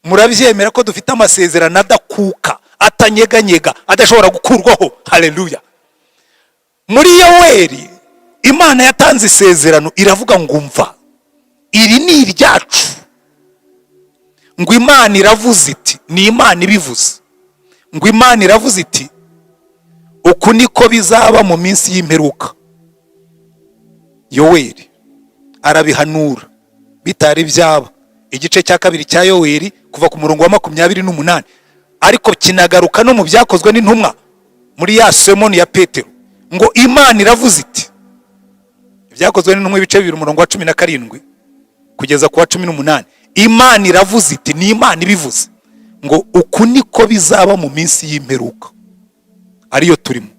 Murabyemera ko dufite amasezerano adakuka, atanyeganyega, adashobora gukurwaho? Haleluya! Muri Yoweri Imana yatanze isezerano, iravuga ngo: "Umva, iri ni iryacu." Ngo Imana iravuze iti, ni Imana ibivuze, ngo Imana iravuze iti: "Uku niko bizaba mu minsi y'imperuka." Yoweri arabihanura bitari byaba. Igice cya kabiri cya Yoweri, kuva ku murongo wa 28, ariko kinagaruka no mu Byakozwe n'Intumwa muri ya sermon ya Petero, ngo Imana iravuze iti, Ibyakozwe n'Intumwa ibice 2, umurongo wa 17 kugeza ku wa 18, Imana iravuze iti, ni Imana ibivuze, ngo uku niko bizaba mu minsi y'imperuka, ariyo turimo: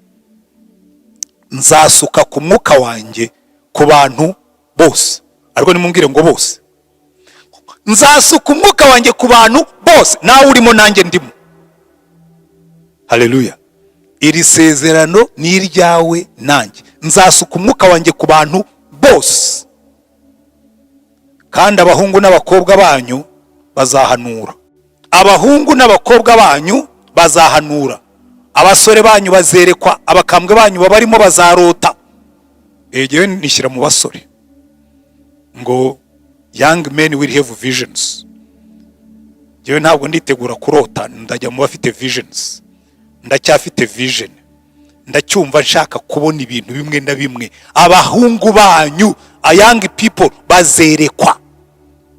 "Nzasuka ku mwuka wanjye ku bantu bose." Ariko nimumbwire ngo bose. "Nzasuka umwuka wanjye ku bantu bose." Nawe urimo, nanjye ndimo. Haleluya! Iri sezerano ni iryawe nanjye. "Nzasuka umwuka wanjye ku bantu bose, kandi abahungu n'abakobwa banyu bazahanura, abahungu n'abakobwa banyu bazahanura, abasore banyu bazerekwa, abakambwe banyu babarimo bazarota." Egewe nishyira mu basore, ngo young men will have visions. Njyewe ntabwo nditegura kurota, ndajya mu bafite visions. Ndacyafite vision, ndacyumva nshaka kubona ibintu bimwe na bimwe. Abahungu banyu, a young people, bazerekwa,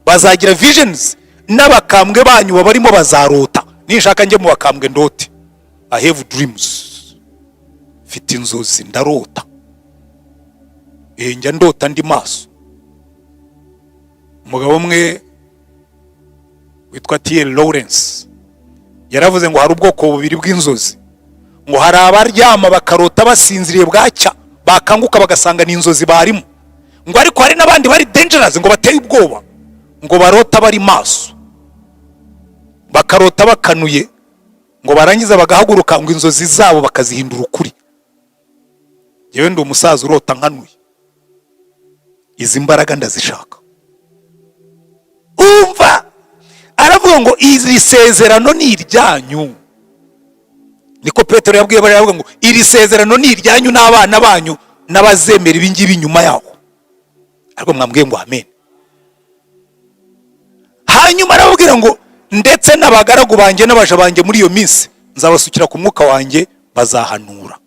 bazagira visions, n'abakambwe banyu babarimo bazarota. Ninshaka njye mu bakambwe ndote. I have dreams, mfite inzozi, ndarota. Njya ndota ndi maso. Umugabo umwe witwa T.L. Lawrence yaravuze ngo hari ubwoko bubiri bw'inzozi, ngo hari abaryama bakarota basinziriye, bwacya bakanguka bagasanga ni inzozi barimo, ngo ariko hari n'abandi bari dangerous, ngo bateye ubwoba, ngo barota bari maso, bakarota bakanuye, ngo barangiza bagahaguruka, ngo inzozi zabo bakazihindura ukuri. Yewe, ndi umusaza urota nkanuye. Izi mbaraga ndazishaka. Umva, aravuga ngo iri sezerano ni iryanyu. Niko Petero yabwiye bariya, aravuga ngo iri sezerano ni iryanyu n'abana banyu n'abazemera ibi ngibi nyuma yaho. Ariko mwambwiye ngo amen. Hanyuma arababwira ngo ndetse n'abagaragu banjye n'abaja banjye muri iyo minsi nzabasukira ku mwuka wanjye, bazahanura.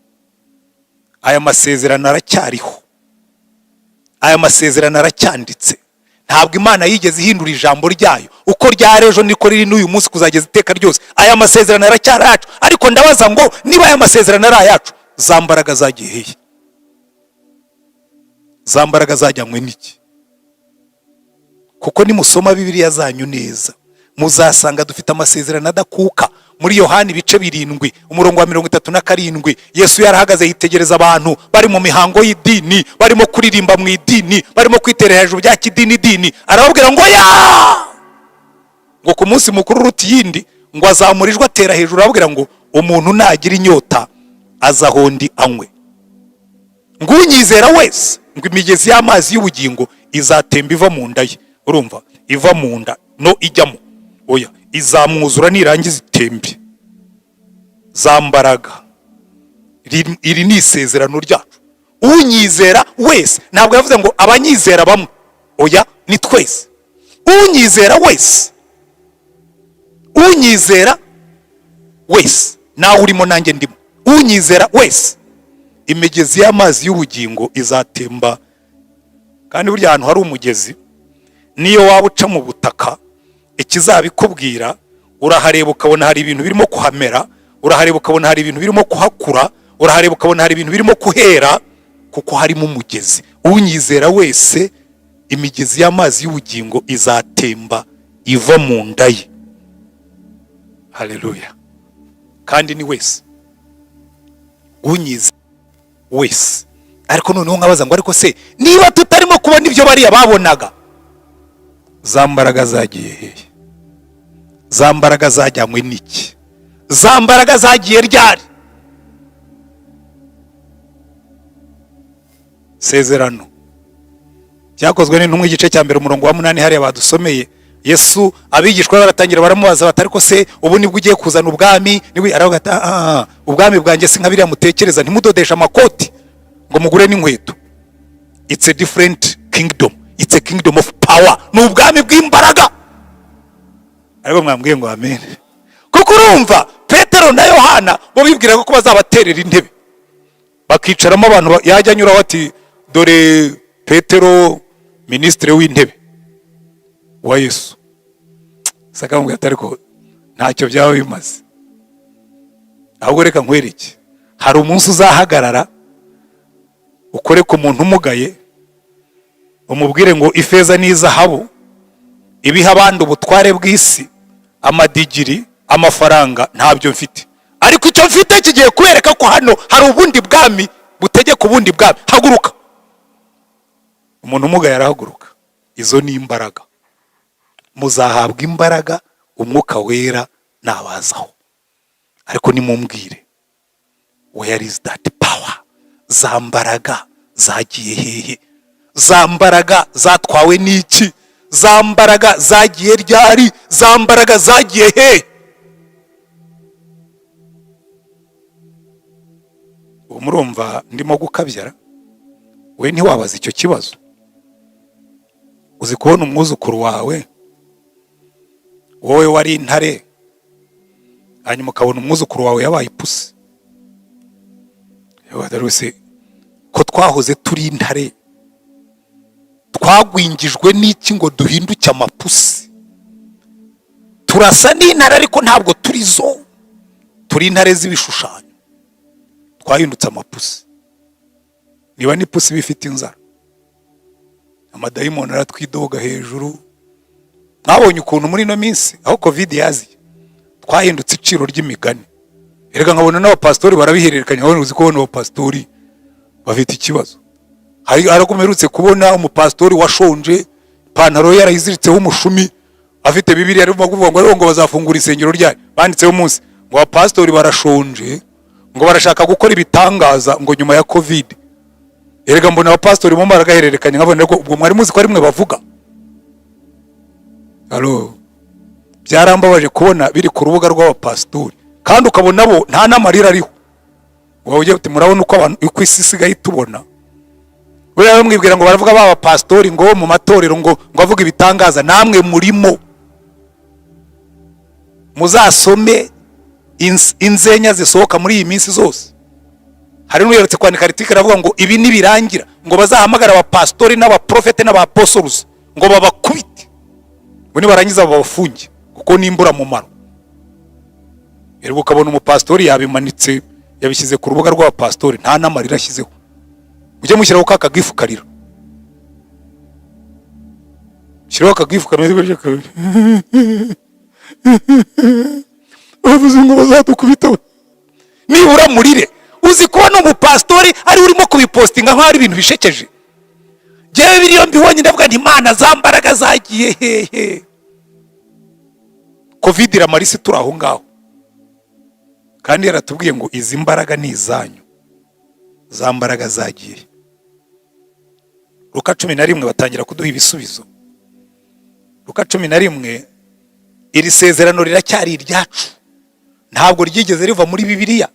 Aya masezerano aracyariho, aya masezerano aracyanditse. Ntabwo Imana yigeze ihindura ijambo ryayo. Uko ryari ejo niko riri n'uyu munsi kuzageza iteka ryose. Aya masezerano aracyari ayacu. Ariko ndabaza ngo niba aya masezerano ari ayacu, za mbaraga zagiye hehe? Za mbaraga zajyanywe n'iki? Kuko nimusoma Bibiliya zanyu neza muzasanga dufite amasezerano adakuka. Muri Yohani ibice 7, umurongo wa 37, Yesu yarahagaze yitegereza abantu bari mu mihango y'idini, barimo kuririmba mu idini, barimo kwitera hejuru bya kidini dini. Arababwira ngo ya ngo ku munsi mukuru uruta iyindi, ngo azamura ijwi atera hejuru, arababwira ngo umuntu nagira inyota aza aho ndi anywe, ngo unyizera wese, ngo imigezi y'amazi y'ubugingo izatemba iva mu nda ye. Urumva, iva mu nda no ijyamo? Oya, izamwuzura nirangiza itembe. Za mbaraga, iri ni isezerano ryacu. Unyizera wese, ntabwo yavuze ngo abanyizera bamwe, oya, ni twese. Unyizera wese, unyizera wese, nawe urimo nanjye ndimo. Unyizera wese, imigezi y'amazi y'ubugingo izatemba. Kandi burya ahantu hari umugezi, niyo waba uca mu butaka, ikizabikubwira urahareba ukabona hari ibintu birimo kuhamera. Urahareba ukabona hari ibintu birimo kuhakura, urahareba ukabona hari ibintu birimo kuhera, kuko harimo umugezi. Unyizera wese, imigezi y'amazi y'ubugingo izatemba iva mu nda ye. Haleluya! Kandi ni wese, unyizera wese. Ariko noneho nkabaza ngo: ariko se niba tutarimo kubona ibyo bariya babonaga, za mbaraga zagiye hehe? Za mbaraga zajyanywe n'iki? Za mbaraga zagiye ryari? Sezerano Byakozwe n'Intumwa, igice cya 1, umurongo wa 8, hariya badusomeye. Yesu, abigishwa be baratangira baramubaza bati: "Ariko se ubu nibwo ugiye kuzana ubwami?" Nibwo aravuga ati: "Ah, ah, ubwami bwanjye si nka biriya mutekereza. Ntimudodeshe amakoti ngo mugure n'inkweto. It's a different kingdom, it's a kingdom of power." Ni ubwami bw'imbaraga. Ariko mwambwiye ngo amen, kuko urumva Petero na Yohana bo bibwiraga ko bazabaterera intebe bakicaramo, abantu yajya anyuraho ati: "Dore Petero, minisitiri w'intebe wa Yesu." Sakamubwira ati: "Ariko ntacyo byaba bimaze, ahubwo reka nkwereke. Hari umunsi uzahagarara ukore ku muntu umugaye, umubwire ngo ifeza n'izahabu ibiha abandi ubutware bw'isi, amadigiri, amafaranga, ntabyo mfite, ariko icyo mfite kigiye kubereka ko hano hari ubundi bwami butegeka ubundi bwami. Haguruka." Umuntu umugaye arahaguruka. Izo ni imbaraga. Muzahabwa imbaraga Umwuka Wera nabazaho. Ariko nimumbwire, where is that power? Za mbaraga zagiye hehe? Za mbaraga zatwawe n'iki? Za mbaraga zagiye ryari? Za mbaraga zagiye hehe? Ubu murumva ndimo gukabyara? We ntiwabaza icyo kibazo? Uzi kubona umwuzukuru wawe, wowe wari intare, hanyuma ukabona umwuzukuru wawe yabaye ipusi? Yewe, rwose ko twahoze turi intare, twagwingijwe n'iki ngo duhinduke amapusi? Turasa n'intare ariko ntabwo turi zo, turi intare z'ibishushanyo, twahindutse amapusi. Niba n'ipusi iba ifite inzara, amadayimoni aratwidoga hejuru. Mwabonye ukuntu muri ino minsi aho COVID yaziye twahindutse iciro ry'imigani. Erega nkabona n'abapasitori barabihererekanya. Nkabona, uzi kubona abapasitori bafite ikibazo? Hari ako mperutse kubona umupasitori washonje, ipantaro ye yarayiziritseho umushumi, afite Bibiliya, arimo kuvuga ngo ariko ngo bazafungura isengero ryayo. Banditseho umunsi ngo abapasitori barashonje, ngo barashaka gukora ibitangaza ngo nyuma ya COVID. Erega mbona abapasitori mo baragahererekanya, nkabona ko ubwo mwari muzi ko ari mwe bavuga. Alo, byarambabaje kubona biri ku rubuga rw'abapasitori, kandi ukabona bo nta n'amarira ariho. Waba ugiye uti: "Murabona uko abantu, uko isi isigaye itubona." Buriya bamwibwira ngo baravuga ba bapasitori ngo mu matorero ngo avuge ibitangaza. Namwe murimo. Muzasome inzenya zisohoka muri iyi minsi zose. Hari n'uherutse kwandika article aravuga ngo ibi nibirangira, ngo bazahamagara abapasitori n'abaprofete n'abapostles, ngo babakubite, ngo nibarangiza babafunge, kuko ni imburamumaro. Erega ukabona umupasitori yabimanitse, yabishyize ku rubuga rw'abapasitori, nta n'amarira ashyizeho. Mujye mushyiraho ka kagifu karira, shyiraho akagifu kameze gutya, bavuze ngo bazadukubita, nibura murire. Uzi kubona umupasitori ari urimo kubipostinga nk'aho ari ibintu bishekeje? Njyewe biriyo mbibonye ndavuga nti: "Imana, za mbaraga zagiye hehe?" COVID iramara isi turi aho ngaho, kandi yaratubwiye ngo izi mbaraga ni izanyu. Za mbaraga zagiye? Luka 11 batangira kuduha ibisubizo. Luka 11: iri sezerano riracyari iryacu, ntabwo ryigeze riva muri Bibiliya,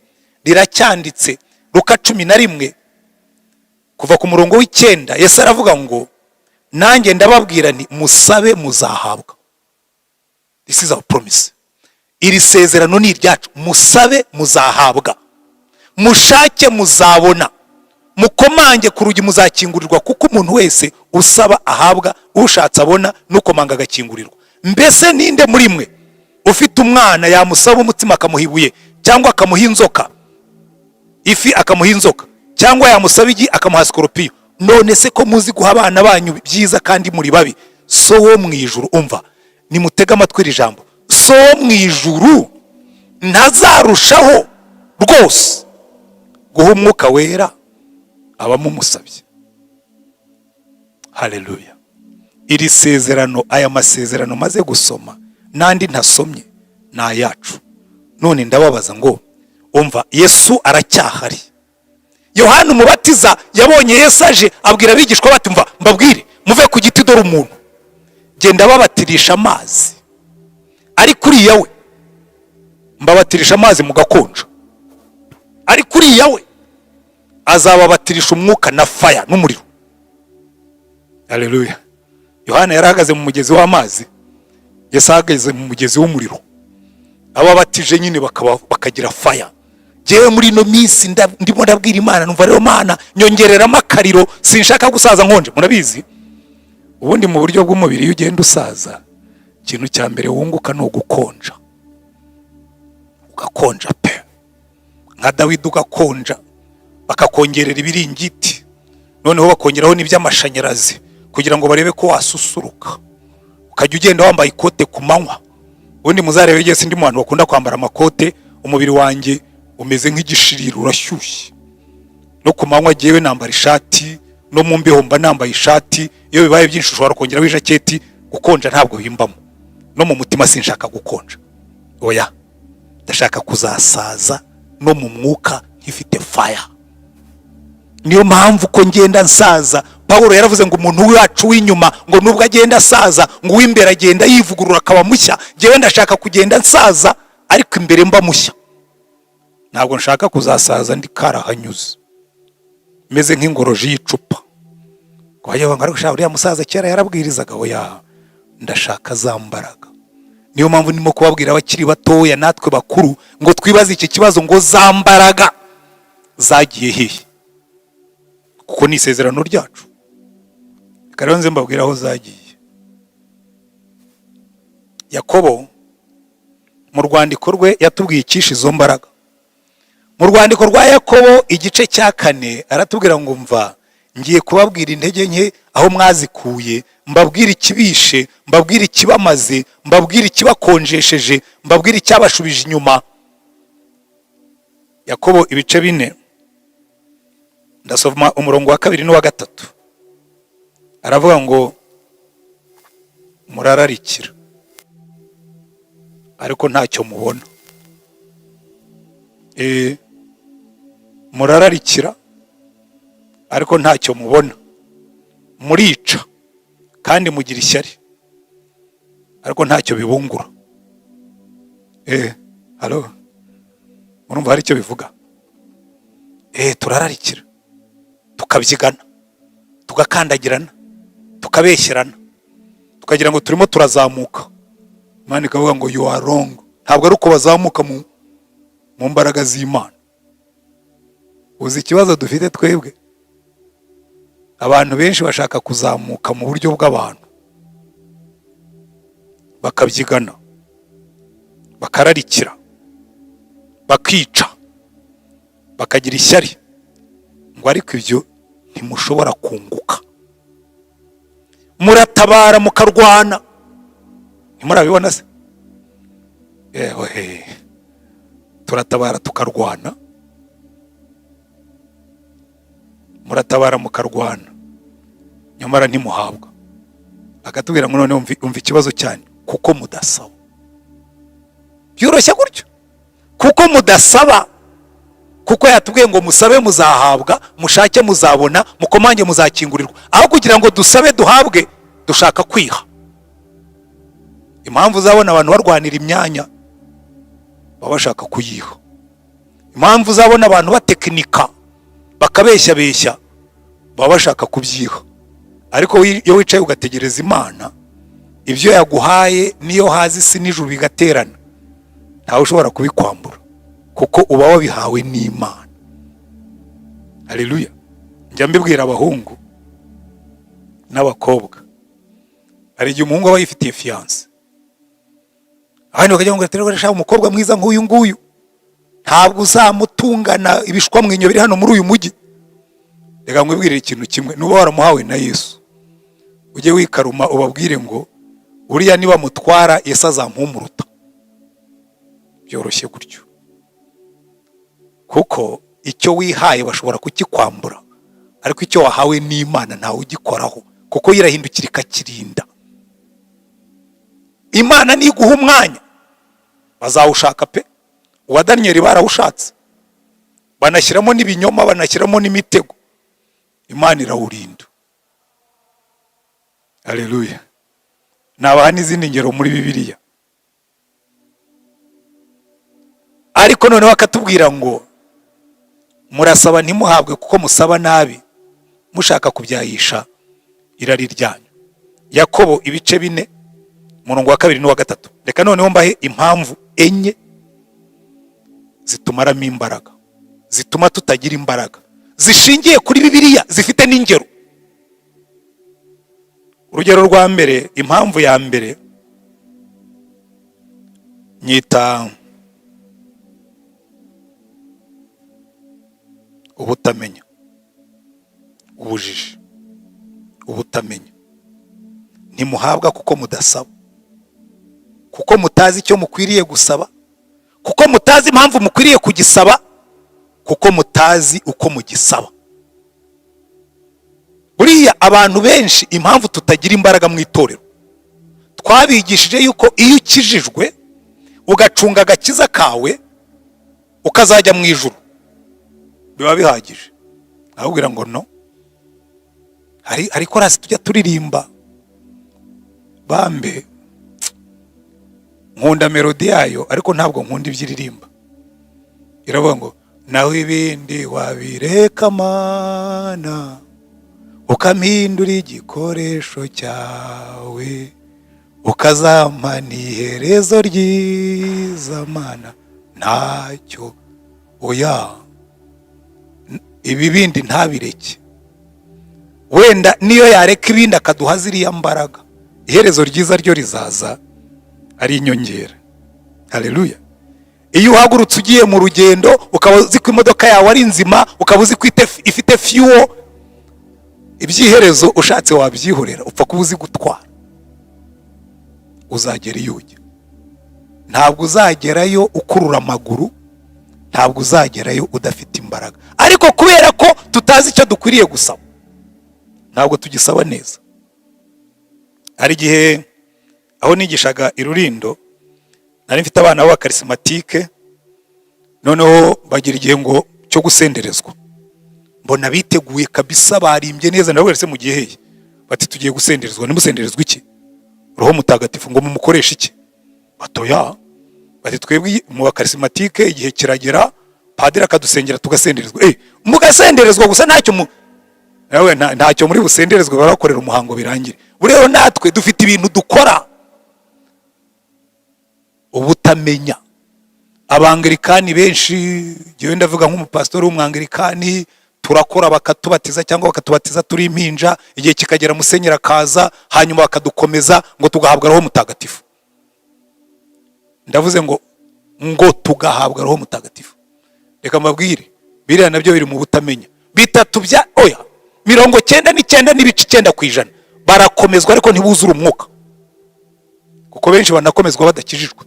riracyanditse. Luka 11 kuva ku murongo w'9, Yesu aravuga ngo: "Nanjye ndababwira nti musabe, muzahabwa." This is our promise. Iri sezerano ni iryacu. Musabe, muzahabwa; mushake, muzabona; mukomange ku rugi, muzakingurirwa. Kuko umuntu wese usaba ahabwa, ushatse abona, n'ukomanga agakingurirwa. Mbese ninde muri mwe ufite umwana yamusaba umutsima akamuha ibuye, cyangwa yamusaba ifi akamuha inzoka? Cyangwa akamuha inzoka, ifi akamuha inzoka, cyangwa yamusaba igi akamuha sikoropiyo? None se ko muzi guha abana banyu byiza kandi muri babi, So wo mu ijuru, umva, nimutege amatwi iri jambo, So wo mu ijuru ntazarushaho rwose guha Umwuka Wera abamumusabye? Haleluya! Iri sezerano, aya masezerano maze gusoma n'andi ntasomye, ni ayacu. None ndababaza ngo, umva, Yesu aracyahari. Yohana Umubatiza yabonye Yesu aje, abwira abigishwa bati: "Mva mbabwire, muve ku giti, dore umuntu genda babatirisha amazi, ariko uriya we mbabatirisha amazi mugakonja, ariko uriya we azababatirisha umwuka na fire, n'umuriro." Haleluya! Yohana yari ahagaze mu mugezi w'amazi, Yesu ahagaze mu mugezi w'umuriro. Ababatije nyine bakaba bakagira fire. Jyewe muri ino minsi ndimo ndabwira Imana, numva rero Mana nyongereramo akariro, sinshaka gusaza nkonje. Murabizi, ubundi mu buryo bw'umubiri, iyo ugenda usaza, ikintu cya mbere wunguka ni ugukonja, ugakonja pe, nka Dawidi, ugakonja, bakakongerera ibiringiti, noneho bakongeraho n'iby'amashanyarazi kugira ngo barebe ko wasusuruka, ukajya ugenda wambaye ikote ku manywa. Ubundi muzarebe igihe sindi mu bantu bakunda kwambara amakote, umubiri wanjye umeze nk'igishirira, urashyushye. No ku manywa jyewe nambara ishati, no mu mbeho mba nambaye ishati. Iyo bibaye byinshi ushobora kongeraho ijaketi. Gukonja ntabwo bimbamo, no mu mutima sinshaka gukonja, oya. Ndashaka kuzasaza no mu mwuka nkifite fire. Niyo mpamvu ko ngenda nsaza, Pawulo yaravuze ngo umuntu wacu w'inyuma, ngo nubwo agenda asaza, ngo uw'imbere agenda yivugurura akaba mushya. Njyewe ndashaka kugenda nsaza ariko imbere mba mushya. Ntabwo nshaka kuzasaza ndi karahanyuze, meze nk'ingoroji y'icupa, ngo bajye bavuga ngo: "Ariko uriya musaza kera yarabwirizaga." Oya, ndashaka za mbaraga. Niyo mpamvu ndimo kubabwira abakiri batoya natwe bakuru ngo twibaze iki kibazo ngo: za mbaraga zagiye hehe? Kuko ni isezerano ryacu. Reka rero nze mbabwire aho zagiye. Yakobo mu rwandiko rwe yatubwiye icyishe izo mbaraga. Mu rwandiko rwa Yakobo igice cya 4 aratubwira ngo: "Mva, ngiye kubabwira intege nke aho mwazikuye, mbabwire ikibishe, mbabwire ikibamaze, mbabwire ikibakonjesheje, mbabwire icyabashubije inyuma." Yakobo ibice 4, ndasoma umurongo wa 2 n'uwa 3. Aravuga ngo: "Murararikira ariko ntacyo mubona. Murararikira ariko ntacyo mubona. Murica kandi mugira ishyari ariko ntacyo bibungura." Halo, murumva hari icyo bivuga? Turararikira, tukabyigana, tugakandagirana, tukabeshyerana, tukagira ngo turimo turazamuka. Imana ikavuga ngo: "You are wrong." Ntabwo ari uko bazamuka mu mbaraga z'Imana. Uzi ikibazo dufite twebwe? Abantu benshi bashaka kuzamuka mu buryo bw'abantu, bakabyigana, bakararikira, bakica, bakagira ishyari, ngo ariko ibyo ntimushobora kunguka. Muratabara, mukarwana, ntimurabibona se? Yewe, turatabara tukarwana, muratabara mukarwana, nyamara ntimuhabwa. Akatubwira ngo: "None umva ikibazo cyanyu, kuko mudasaba." Byoroshye gutyo, kuko mudasaba. Kuko yatubwiye ngo: "Musabe muzahabwa, mushake muzabona, mukomange muzakingurirwa." Aho kugira ngo dusabe duhabwe, dushaka kwiha. Impamvu uzabona abantu barwanira imyanya, baba bashaka kuyiha. Impamvu uzabona abantu batekinika, bakabeshyabeshya, baba bashaka kubyiha. Ariko iyo wicaye ugategereza Imana, ibyo yaguhaye, niyo haza isi n'ijuru bigaterana, ntawe ushobora kubikwambura, kuko uba wabihawe n'Imana. Haleluya! Njya mbibwira abahungu n'abakobwa. Hari igihe umuhungu aba yifitiye fiancée, abandi bakajya ngo: "Rero shaka umukobwa mwiza nk'uyu nguyu." Ntabwo uzamutungana ibishwamwinyo biri hano muri uyu mujyi. Reka nkwibwirire ikintu kimwe: nuba waramuhawe na Yesu, ujye wikaruma, ubabwire ngo uriya nibamutwara, Yesu azampumuruta. Byoroshye gutyo, kuko icyo wihaye bashobora kukikwambura, ariko icyo wahawe n'Imana ntawe ugikoraho, kuko yirahindukira ikakirinda. Imana niguha umwanya, bazawushaka pe. Uwa Daniyeli barawushatse, banashyiramo n'ibinyoma, banashyiramo n'imitego, Imana irawurinda. Aleluya! Nabaha n'izindi ngero muri Bibiliya, ariko noneho akatubwira ngo murasaba ntimuhabwe kuko musaba nabi, mushaka kubyayisha irari ryanyu. Yakobo ibice 4, umurongo wa 2 n'uwa 3. Reka noneho mbahe impamvu enye zitumaramo imbaraga, zituma tutagira imbaraga, zishingiye kuri Bibiliya, zifite n'ingero. Urugero rwa mbere, impamvu ya mbere nyita ubutamenya, ubujiji, ubutamenya. Ntimuhabwa kuko mudasaba, kuko mutazi icyo mukwiriye gusaba, kuko mutazi impamvu mukwiriye kugisaba, kuko mutazi uko mugisaba. Buriya abantu benshi, impamvu tutagira imbaraga mu itorero, twabigishije yuko iyo ukijijwe ugacunga agakiza kawe ukazajya mu ijuru biba bihagije. Ahubwira ngo no hari korasi tujya turirimba bambe, nkunda melodi yayo, ariko ntabwo nkunda ibyo iririmba. Iravuga ngo nawe ibindi wabireka Mana, ukampindura igikoresho cyawe, ukazampa n'iherezo ryiza Mana, ntacyo. Oya, ibi bindi ntabireke. Wenda niyo yareka ibindi akaduha ziriya mbaraga, iherezo ryiza ryo rizaza ari inyongera. Haleluya! Iyo uhagurutse ugiye mu rugendo, ukaba uzi ko imodoka yawe ari nzima, ukaba uzi ko ifite fuel, ibyiherezo ushatse wabyihorera, upfa kuba uzi gutwara, uzagera iyo ujya. Ntabwo uzagerayo ukurura amaguru, ntabwo uzagerayo udafite imbaraga. Ariko kubera ko tutazi icyo dukwiriye gusaba, ntabwo tugisaba neza. Hari igihe aho nigishaga i Rurindo, nari mfite abana b'abakarismatike, noneho bagira igihe ngo cyo gusenderezwa. Mbona biteguye kabisa, barimbye neza. Ndababwira: "Se mugiye hehe?" Bati: "Tugiye gusenderezwa." "Nimusenderezwa iki?" "Roho Mutagatifu." "Ngo mumukoreshe iki?" "Batoya." Bati: "Twebwe mu bakarismatike igihe kiragera, padiri akadusengera, tugasenderezwa." Mugasenderezwa gusa, ntacyo mu nawe ntacyo muri busenderezwe, barakorera umuhango birangire. Rero natwe dufite ibintu dukora, ubutamenya. Abangilikani benshi, njyewe ndavuga nk'umupasitori w'umwangilikani, turakora bakatubatiza cyangwa bakatubatiza turi impinja, igihe kikagera musenyeri akaza, hanyuma bakadukomeza ngo tugahabwa Roho Mutagatifu. Ndavuze ngo tugahabwa Roho Mutagatifu. Reka mbabwire, biriya nabyo biri mu butamenya. Bitatu bya oya, 99.9% barakomezwa, ariko ntibuzure umwuka, kuko benshi banakomezwa badakijijwe.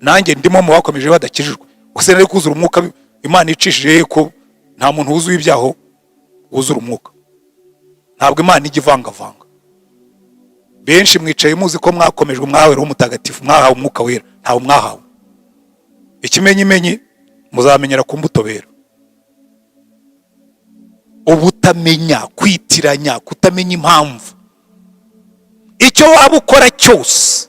Nanjye ndimo mu bakomeje badakijijwe. Gusa nari kuzura umwuka Imana icishije ko nta muntu wuzuye ibyaho wuzura umwuka. Ntabwo Imana ijya ivangavanga. Benshi mwicaye muzi ko mwakomejwe, mwahawe Roho Mutagatifu, mwahawe Umwuka Wera. Ntawe mwahawe. Ikimenyimenyi, muzamenyera ku mbuto bera. Ubutamenya, kwitiranya, kutamenya impamvu. Icyo waba ukora cyose,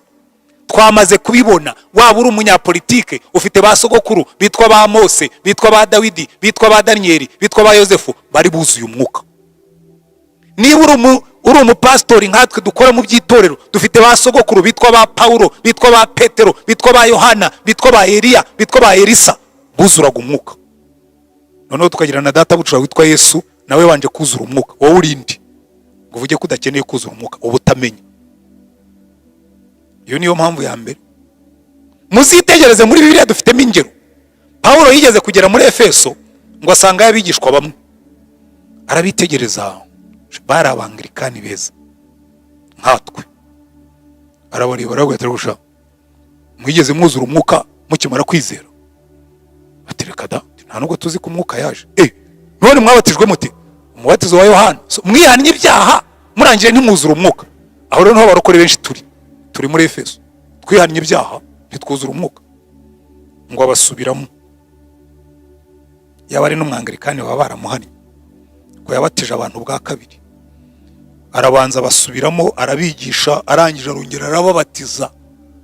twamaze kubibona, waba uri umunyapolitike, ufite ba sogokuru bitwa ba Mose, bitwa ba Dawidi, bitwa ba Daniyeli, bitwa ba Yosefu, bari buzuye umwuka. Niba uri umupasitori nkatwe dukora mu by'itorero, dufite ba sogokuru bitwa ba Pawulo, bitwa ba Petero, bitwa ba Yohana, bitwa ba Eliya, bitwa ba Elisa, buzuraga umwuka. Noneho tukagira na data bucura witwa Yesu, nawe wanje kuzura umwuka. Wowe urinde ngo uvuge ko udakeneye kuzura umwuka? Uba utamenya. Iyo niyo mpamvu ya mbere. Muzitegereze muri Bibiliya, dufitemo ingero. Pawulo yigeze kugera muri Efeso ngo asangayo abigishwa bamwe, arabitegereza, bari Abangirikani beza nkatwe. Arabareba, aravuga ati: "Rusha mwigeze mwuzura Umwuka mukimara kwizera?" Ati: "Reka da, nta nubwo tuzi ko Umwuka yaje." "None mwabatijwe mute?" "Umubatizo wa Yohana." So, mwihannye ibyaha, murangije ntimwuzura Umwuka. Aho rero niho abarokore benshi turi muri Efeso, twihannye ibyaha ntitwuzura Umwuka. Ngo abasubiramo. Yaba ari n'Umwangalikani baba baramuhannye ko yabatije abantu bwa kabiri. Arabanza abasubiramo, arabigisha, arangije arongera arababatiza,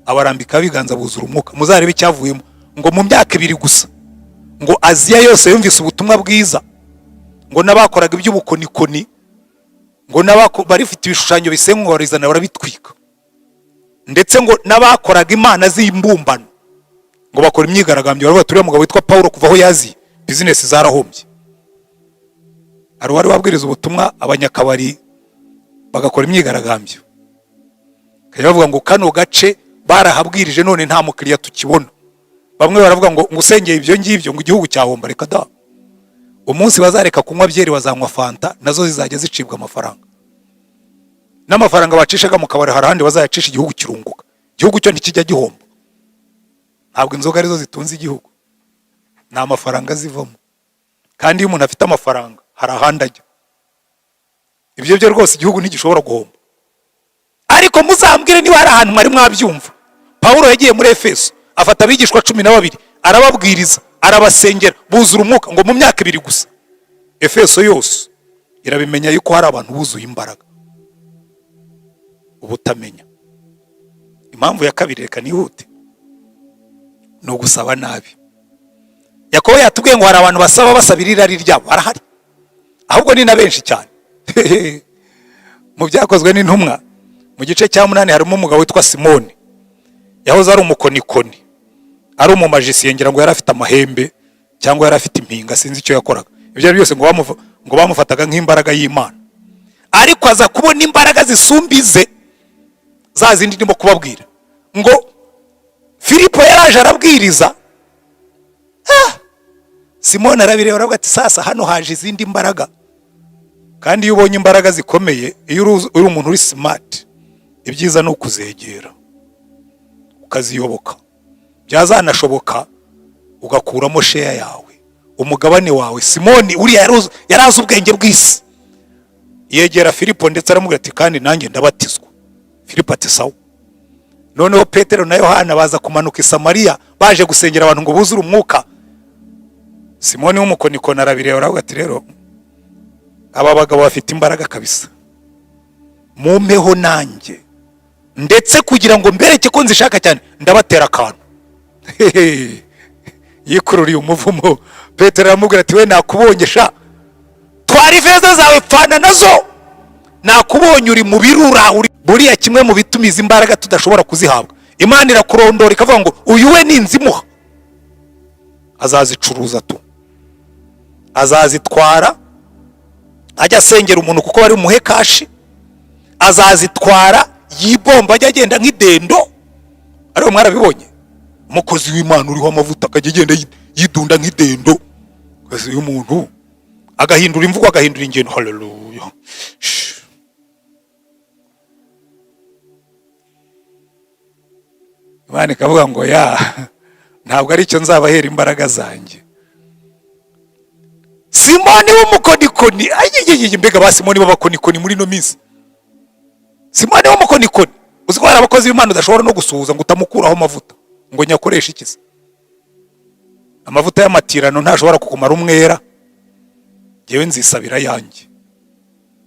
abarambikaho ibiganza, buzura Umwuka. Muzarebe icyavuyemo, ngo mu myaka 2 gusa ngo Aziya yose yumvise ubutumwa bwiza, ngo n'abakoraga iby'ubukonikoni, ngo barifite ibishushanyo bisengwa barizana barabitwika, ndetse ngo n'abakoraga imana z'imbumbano ngo bakora imyigaragambyo, baravuga: "Turiya mugabo witwa Paul, kuva aho yaziye bizinesi zarahombye." Hari uwari wabwiriza ubutumwa abanyakabari bagakora imyigaragambyo, bakajya bavuga ngo kano gace barahabwirije none nta mukiriya tukibona? Bamwe baravuga ngo usengeye ibyo ngibyo ngo igihugu cyahomba. Reka da! Umunsi bazareka kunywa byeri bazanywa fanta, nazo zizajya zicibwa amafaranga, n'amafaranga bacishaga mu kabari hari ahandi bazayacisha, igihugu kirunguka. Igihugu cyo ntikijya gihomba. Ntabwo inzoga arizo zitunze igihugu, ni amafaranga zivamo. Kandi iyo umuntu afite amafaranga hari ahandi ajya. Ibyo byo rwose igihugu ntigishobora guhomba. Ariko muzambwire niba hari ahantu mwari mwabyumva. Pawulo yagiye muri Efeso, afata abigishwa 12, arababwiriza, arabasengera, buzura Umwuka. Ngo mu myaka 2 gusa Efeso yose irabimenya yuko hari abantu buzuye imbaraga. Ubutamenya. Impamvu ya kabiri, reka nihute, ni ugusaba nabi. Yakobo yatubwiye ngo hari abantu basaba basabira irari ryabo. Barahari, ahubwo ni na benshi cyane. Mu Byakozwe n'Intumwa mu gice cya 8 harimo umugabo witwa Simoni, yahoze ari umukonikoni, ari umumajisiye. Ngira ngo yari afite amahembe cyangwa yari afite impinga, sinzi icyo yakoraga. Ibyo ari byose ngo bamufataga nk'imbaraga y'Imana, ariko aza kubona imbaraga zisumba ize, za zindi ndimo kubabwira. Ngo Filipo yaraje arabwiriza. Simoni arabireba, aravuga ati: "Sasa hano haje izindi mbaraga." Kandi iyo ubonye imbaraga zikomeye, iyo uri umuntu uri smart, ibyiza ni ukuzegera ukaziyoboka, byazanashoboka ugakuramo share yawe, umugabane wawe. Simoni uriya yari azi ubwenge bw'isi, yegera Filipo ndetse aramubwira ati: "Kandi nanjye ndabatizwa." Filipo ati: "Sawa." Noneho Petero na Yohana baza kumanuka i Samariya baje gusengera abantu ngo buzure Umwuka. Simoni w'umukonikoni arabireba, aravuga ati: "Rero aba bagabo bafite imbaraga kabisa, mumpeho nanjye, ndetse kugira ngo mbereke ko nzishaka cyane ndabatera akantu." Yikururiye umuvumo. Petero aramubwira ati: "We, nakubonye sha, twara ifeza zawe, pfana nazo, nakubonye uri mu birura uri." Buriya kimwe mu bituma izi imbaraga tudashobora kuzihabwa, Imana irakurondora ikavuga ngo uyu we ninzimuha azazicuruza tu, azazitwara ajya asengera umuntu kuko bari bumuhe cash, azazitwara yibomba, ajya agenda nk'idendo. Ariko mwarabibonye, umukozi w'Imana uriho amavuta akajya agenda yidunda nk'idendo. Uyu muntu agahindura imvugo, agahindura ingendo, haleluya. Shh. Imana ikavuga ngo ya ntabwo ari cyo nzabahera imbaraga zanjye. Simoni w'umukonikoni, ayiyeye, mbega ba Simoni b'abakonikoni muri ino minsi! Simoni w'umukonikoni, uzi ko hari abakozi b'Imana udashobora no gusuhuza ngo utamukuraho amavuta, ngo nyakoreshe iki se? Amavuta y'amatirano ntashobora kukumara umwera. Ngewe nzisabira ayanjye,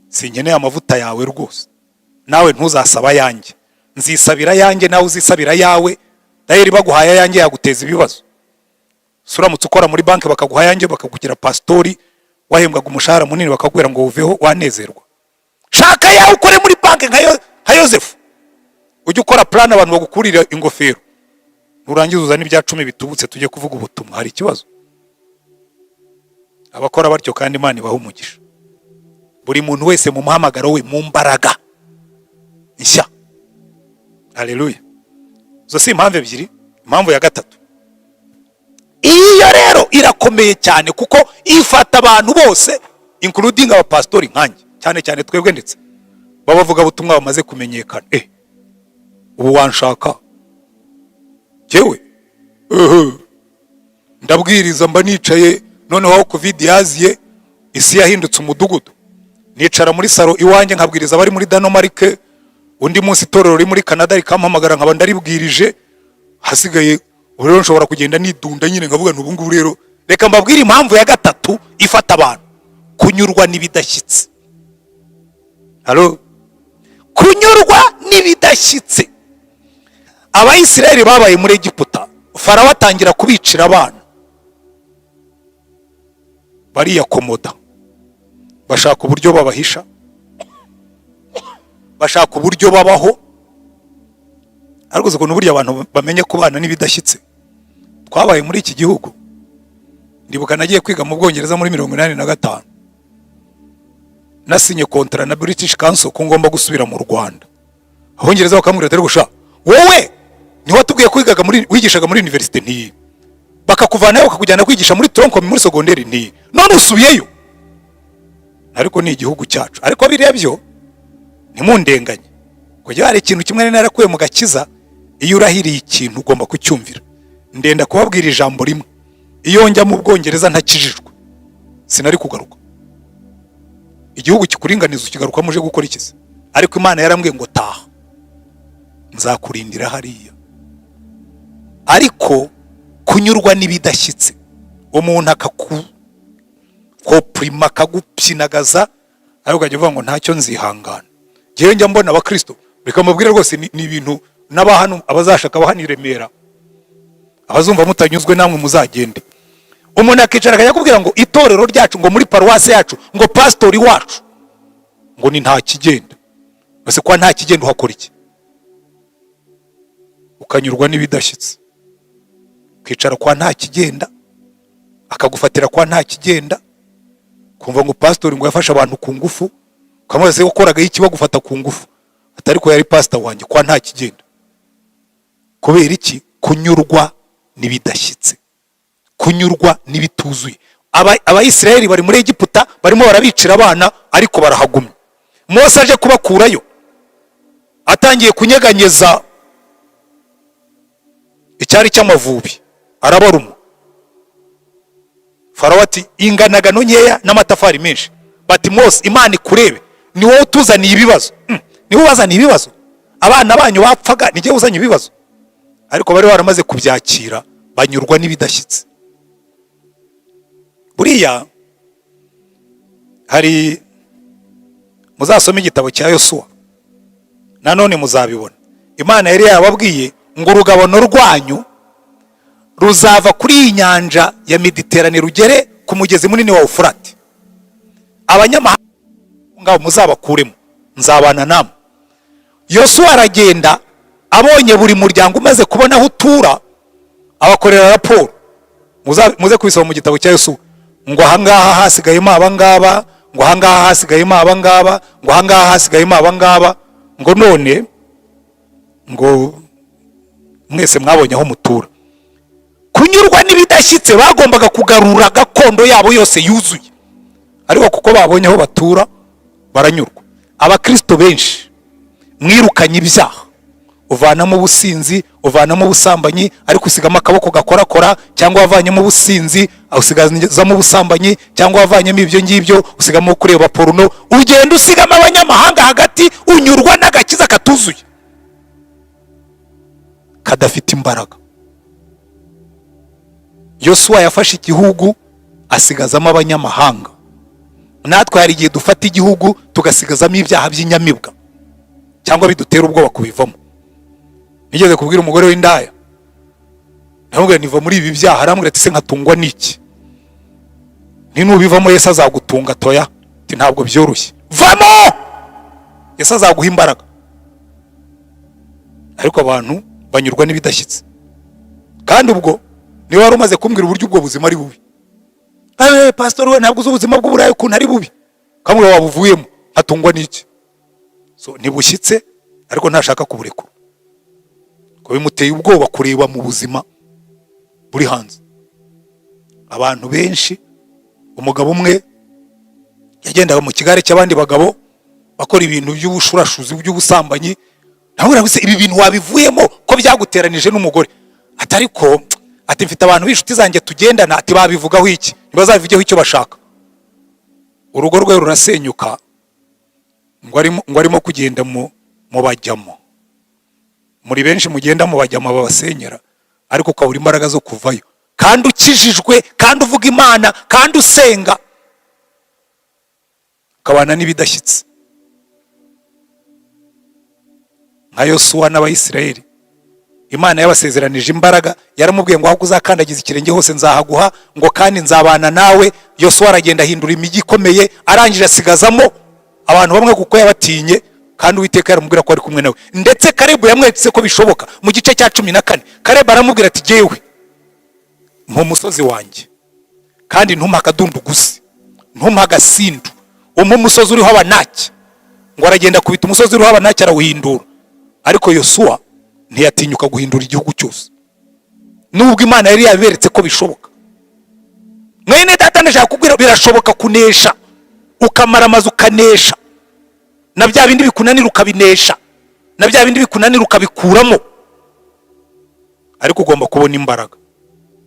sinkeneye amavuta yawe rwose, nawe ntuzasaba ayanjye. Nzisabira ayanjye, nawe uzisabira ayawe. Dayeri baguhaye ayanjye yaguteza ibibazo. Si uramutse ukora muri banki bakaguha ayanjye, bakakugira pasitori, wahembwaga umushahara munini, bakakubwira ngo uveho, wanezerwa? Shaka ayawe ukore muri banki nka Yosefu, ujye ukora plan, abantu bagukurira ingofero, nurangiza uzane ibya 10 bitubutse tujye kuvuga ubutumwa. Hari ikibazo? Abakora batyo kandi Imana ibaha umugisha. Buri muntu wese mu muhamagaro we, mu mbaraga nshya. Haleluya! Izo si impamvu ebyiri. Impamvu ya gatatu Iyo rero irakomeye cyane, kuko ifata abantu bose, including abapasitori nkanjye, cyane cyane twebwe, ndetse b'abavugabutumwa bamaze kumenyekana. Ubu wanshaka jyewe? Ehe. Ndabwiriza, mba nicaye. Noneho aho COVID yaziye, isi yahindutse umudugudu. Nicara muri salo iwanjye nkabwiriza abari muri Danemark. Undi munsi itorero riri muri Canada rikampamagara, nkaba ndaribwirije. Hasigaye ubu rero nshobora kugenda nidunda nyine, nkavuga nti ubu ngubu rero reka mbabwire impamvu ya gatatu ifata abantu: kunyurwa n'ibidashyitse. Halo, kunyurwa n'ibidashyitse. Abayisiraheli babaye muri Egiputa, Farawo atangira kubicira abana. Bariyakomoda, bashaka uburyo babahisha, bashaka uburyo babaho. Ariko uzi ukuntu burya abantu bamenye kubana n'ibidashyitse? Twabaye muri iki gihugu. Ndibuka nagiye kwiga mu Bwongereza muri 85, nasinye kontara na British Council ko ngomba gusubira mu Rwanda. Abongereza bakambwira ati: "Ariko sha, wowe niho watubwiye ko wigaga muri, wigishaga muri université, ntiyi bakakuvanayo bakakujyana kwigisha muri tronc commun, muri secondaire, ntiyi none usubiyeyo." Ariko ni igihugu cyacu. Ariko biriya byo ntimundenganye, kujya hari ikintu kimwe nari narakuye mu gakiza: iyo urahiriye ikintu ugomba kucyumvira. Ndenda kubabwira ijambo rimwe: iyo njya mu Bwongereza ntakijijwe, sinari kugaruka. Igihugu kikuringaniza ukigarukamo uje gukora iki se? Ariko Imana yarambwiye ngo: "Taha, nzakurindira hariya." Ariko kunyurwa n'ibidashyitse, umuntu akakukopurima, akagupyinagaza, ariko ukajya uvuga ngo ntacyo, nzihangana. Ngewe njya mbona abakristo, reka mbabwire rwose, ni ibintu n'abahano abazashaka abahano i Remera, abazumva mutanyuzwe namwe muzagende. Umuntu akicara akajya akubwira ngo itorero ryacu, ngo muri paruwasi yacu, ngo pasitori wacu ngo ni nta kigenda. Ese kwa nta kigenda uhakora iki? Ukanyurwa n'ibidashyitse, ukicara kwa nta kigenda, akagufatira kwa nta kigenda, kumva ngo pasitori ngo yafashe abantu ku ngufu. Ukamubaza se wakoraga iki bagufata ku ngufu? Atari ko yari pasita wanjye kwa nta kigenda. Kubera iki? Kunyurwa n'ibidashyitse, kunyurwa n'ibituzuye. Abayisiraheli bari muri Egiputa, barimo barabicira abana, ariko barahagumye. Mose aje kubakurayo, atangiye kunyeganyeza icyari cy'amavubi, arabaruma. Farawo ati: "Inganagano nkeya n'amatafari menshi." Bati: "Mose, Imana ikurebe, ni wowe utuzaniye ibibazo." Ni wowe ubazaniye ibibazo? Abana banyu bapfaga, ni jyewe uzanye ibibazo? Ariko bari baramaze kubyakira, banyurwa n'ibidashyitse. Buriya hari, muzasome igitabo cya Yosuwa nanone muzabibona. Imana yari yarababwiye ngo urugabano rwanyu ruzava kuri iyi nyanja ya Mediterane rugere ku mugezi munini wa Ufurati. Abanyamahanga ngabo muzabakuremo, nzabana namwe. Yosuwa aragenda, abonye buri muryango umaze kubona aho utura, abakorera raporo. Muze kubisoma mu gitabo cya Yosuwa, ngo ahangaha hasigayemo abangaba, ngo ahangaha hasigayemo abangaba, ngo ahangaha hasigayemo abangaba, ngo none ngo mwese mwabonye aho mutura. Kunyurwa n'ibidashyitse. Bagombaga kugarura gakondo yabo yose yuzuye, ariko kuko babonye aho batura baranyurwa. Abakristo benshi mwirukanye ibyaha, uvanamo ubusinzi, uvanamo ubusambanyi, ariko usigamo akaboko gakorakora, cyangwa wavanyemo ubusinzi usigazamo ubusambanyi, cyangwa wavanyemo ibyo ngibyo usigamo kureba porno, ugenda usigamo abanyamahanga hagati. Unyurwa n'agakiza katuzuye, kadafite imbaraga. Yosuwa yafashe igihugu asigazamo abanyamahanga. Natwe hari igihe dufata igihugu tugasigazamo ibyaha by'inyamibwa cyangwa bidutera ubwoba kubivamo. Nigeze kubwira umugore w'indaya, ndamubwira niva muri ibi byaha. Arambwira ati: "Se nkatungwa n'iki?" Ni nubivamo Yesu azagutunga. Toya, ati ntabwo byoroshye, vamo, Yesu azaguha imbaraga. Ariko abantu banyurwa n'ibidashyitse. Kandi ubwo niba wari umaze kumbwira uburyo ubwo buzima ari bubi: "Pastor we, ntabwo uzi ubuzima bw'uburayi ukuntu ari bubi." Kamwe wabuvuyemo, nkatungwa n'iki? So ntibushyitse, ariko ntashaka kuburekura, ko bimuteye ubwoba kureba mu buzima buri hanze. Abantu benshi, umugabo umwe yagendaga mu kigare cy'abandi bagabo bakora ibintu by'ubushurashuzi, by'ubusambanyi. Nawe se ibi bintu wabivuyemo ko byaguteranije n'umugore? Ati ariko, ati mfite abantu b'inshuti zanjye tugendana, ati babivugaho iki? Ntibazabivugeho icyo bashaka. Urugo rwe rurasenyuka ngo arimo kugenda mu bajyamo. Muri benshi mugenda mu bajyamo babasenyera, ariko ukabura imbaraga zo kuvayo, kandi ukijijwe, kandi uvuga Imana, kandi usenga, ukabana n'ibidashyitse nka Yosuwa n'Abayisiraheli. Imana yabasezeranije imbaraga, yaramubwiye ngo aho uzakandagiza ikirenge hose nzahaguha, ngo kandi nzabana nawe. Yosuwa aragenda ahindura imijyi ikomeye, arangije asigazamo abantu bamwe kuko yabatinye, kandi Uwiteka yaramubwira ko ari kumwe nawe. Ndetse Karebu yamweretse ko bishoboka mu gice cya 14. Karebu aramubwira ati jyewe mpa umusozi wanjye, kandi ntumpe akadunduguzi, ntumpe agasindu, umpe umusozi uriho Abanaki. Ngo aragenda akubita umusozi uriho Abanaki, arawuhindura. Ariko Yosuwa ntiyatinyuka guhindura igihugu cyose, nubwo Imana yari yaberetse ko bishoboka. Mwene Data, ndashaka kubwira, birashoboka kunesha, ukamara amazu ukanesha, na bya bindi bikunanira ukabinesha, na bya bindi bikunanira ukabikuramo, ariko ugomba kubona imbaraga.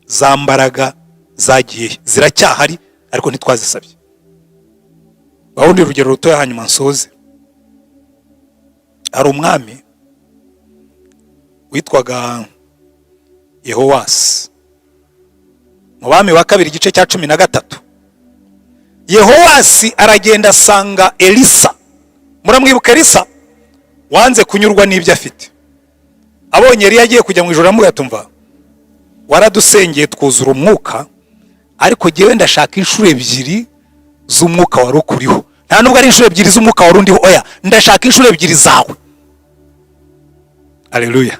Za mbaraga zagiye ziracyahari, ariko ntitwazisabye. Urundi rugero rutoya hanyuma nsoze. Hari umwami witwaga Yehowasi mu Bami wa Kabiri, igice cya 13. Yehowasi aragenda asanga Elisa. Muramwibuka Elisa wanze kunyurwa n'ibyo afite. Abonye Eliya agiye kujya mu ijoro, aramubwira ati umva, waradusengeye twuzura umwuka, ariko jyewe ndashaka inshuro ebyiri z'umwuka wari ukuriho. Nta nubwo ari inshuro ebyiri z'umwuka wari undiho, oya, ndashaka inshuro ebyiri zawe. Aleluya!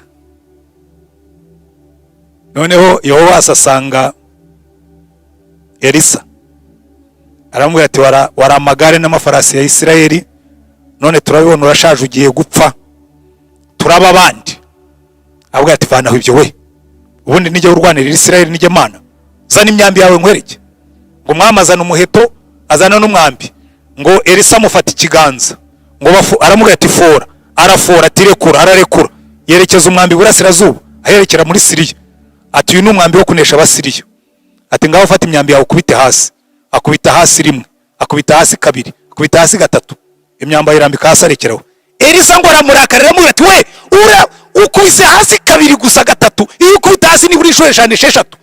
Noneho Yehowasi asanga Elisa, aramubwira ati wari amagare n'amafarasi ya Isirayeli, none turabibona urashaje, ugiye gupfa, turaba abandi. Avuga ati vanaho ibyo we, ubundi nijya urwanirira Isirayeli, nijya Mana, zana imyambi yawe nkwereke. Ngo umwami azana umuheto, azana n'umwambi. Ngo Elisa amufata ikiganza, ngo aramubwira ati fora. Arafora. Ati rekura. Ararekura, yerekeza umwambi iburasirazuba, aherekera muri Siriya. Ati uyu ni umwambi wo kunesha Abasiriya. Ati ngaho ufata imyambi yawe ukubite hasi. Akubita hasi rimwe, akubita hasi kabiri, akubita hasi gatatu, imyambi ayirambika hasi, arekeraho. Elisa ngo aramurakarira, aramubwira ati we ura ukubise hasi kabiri gusa, gatatu, iyo ukubita hasi nibura inshuro eshanu, esheshatu,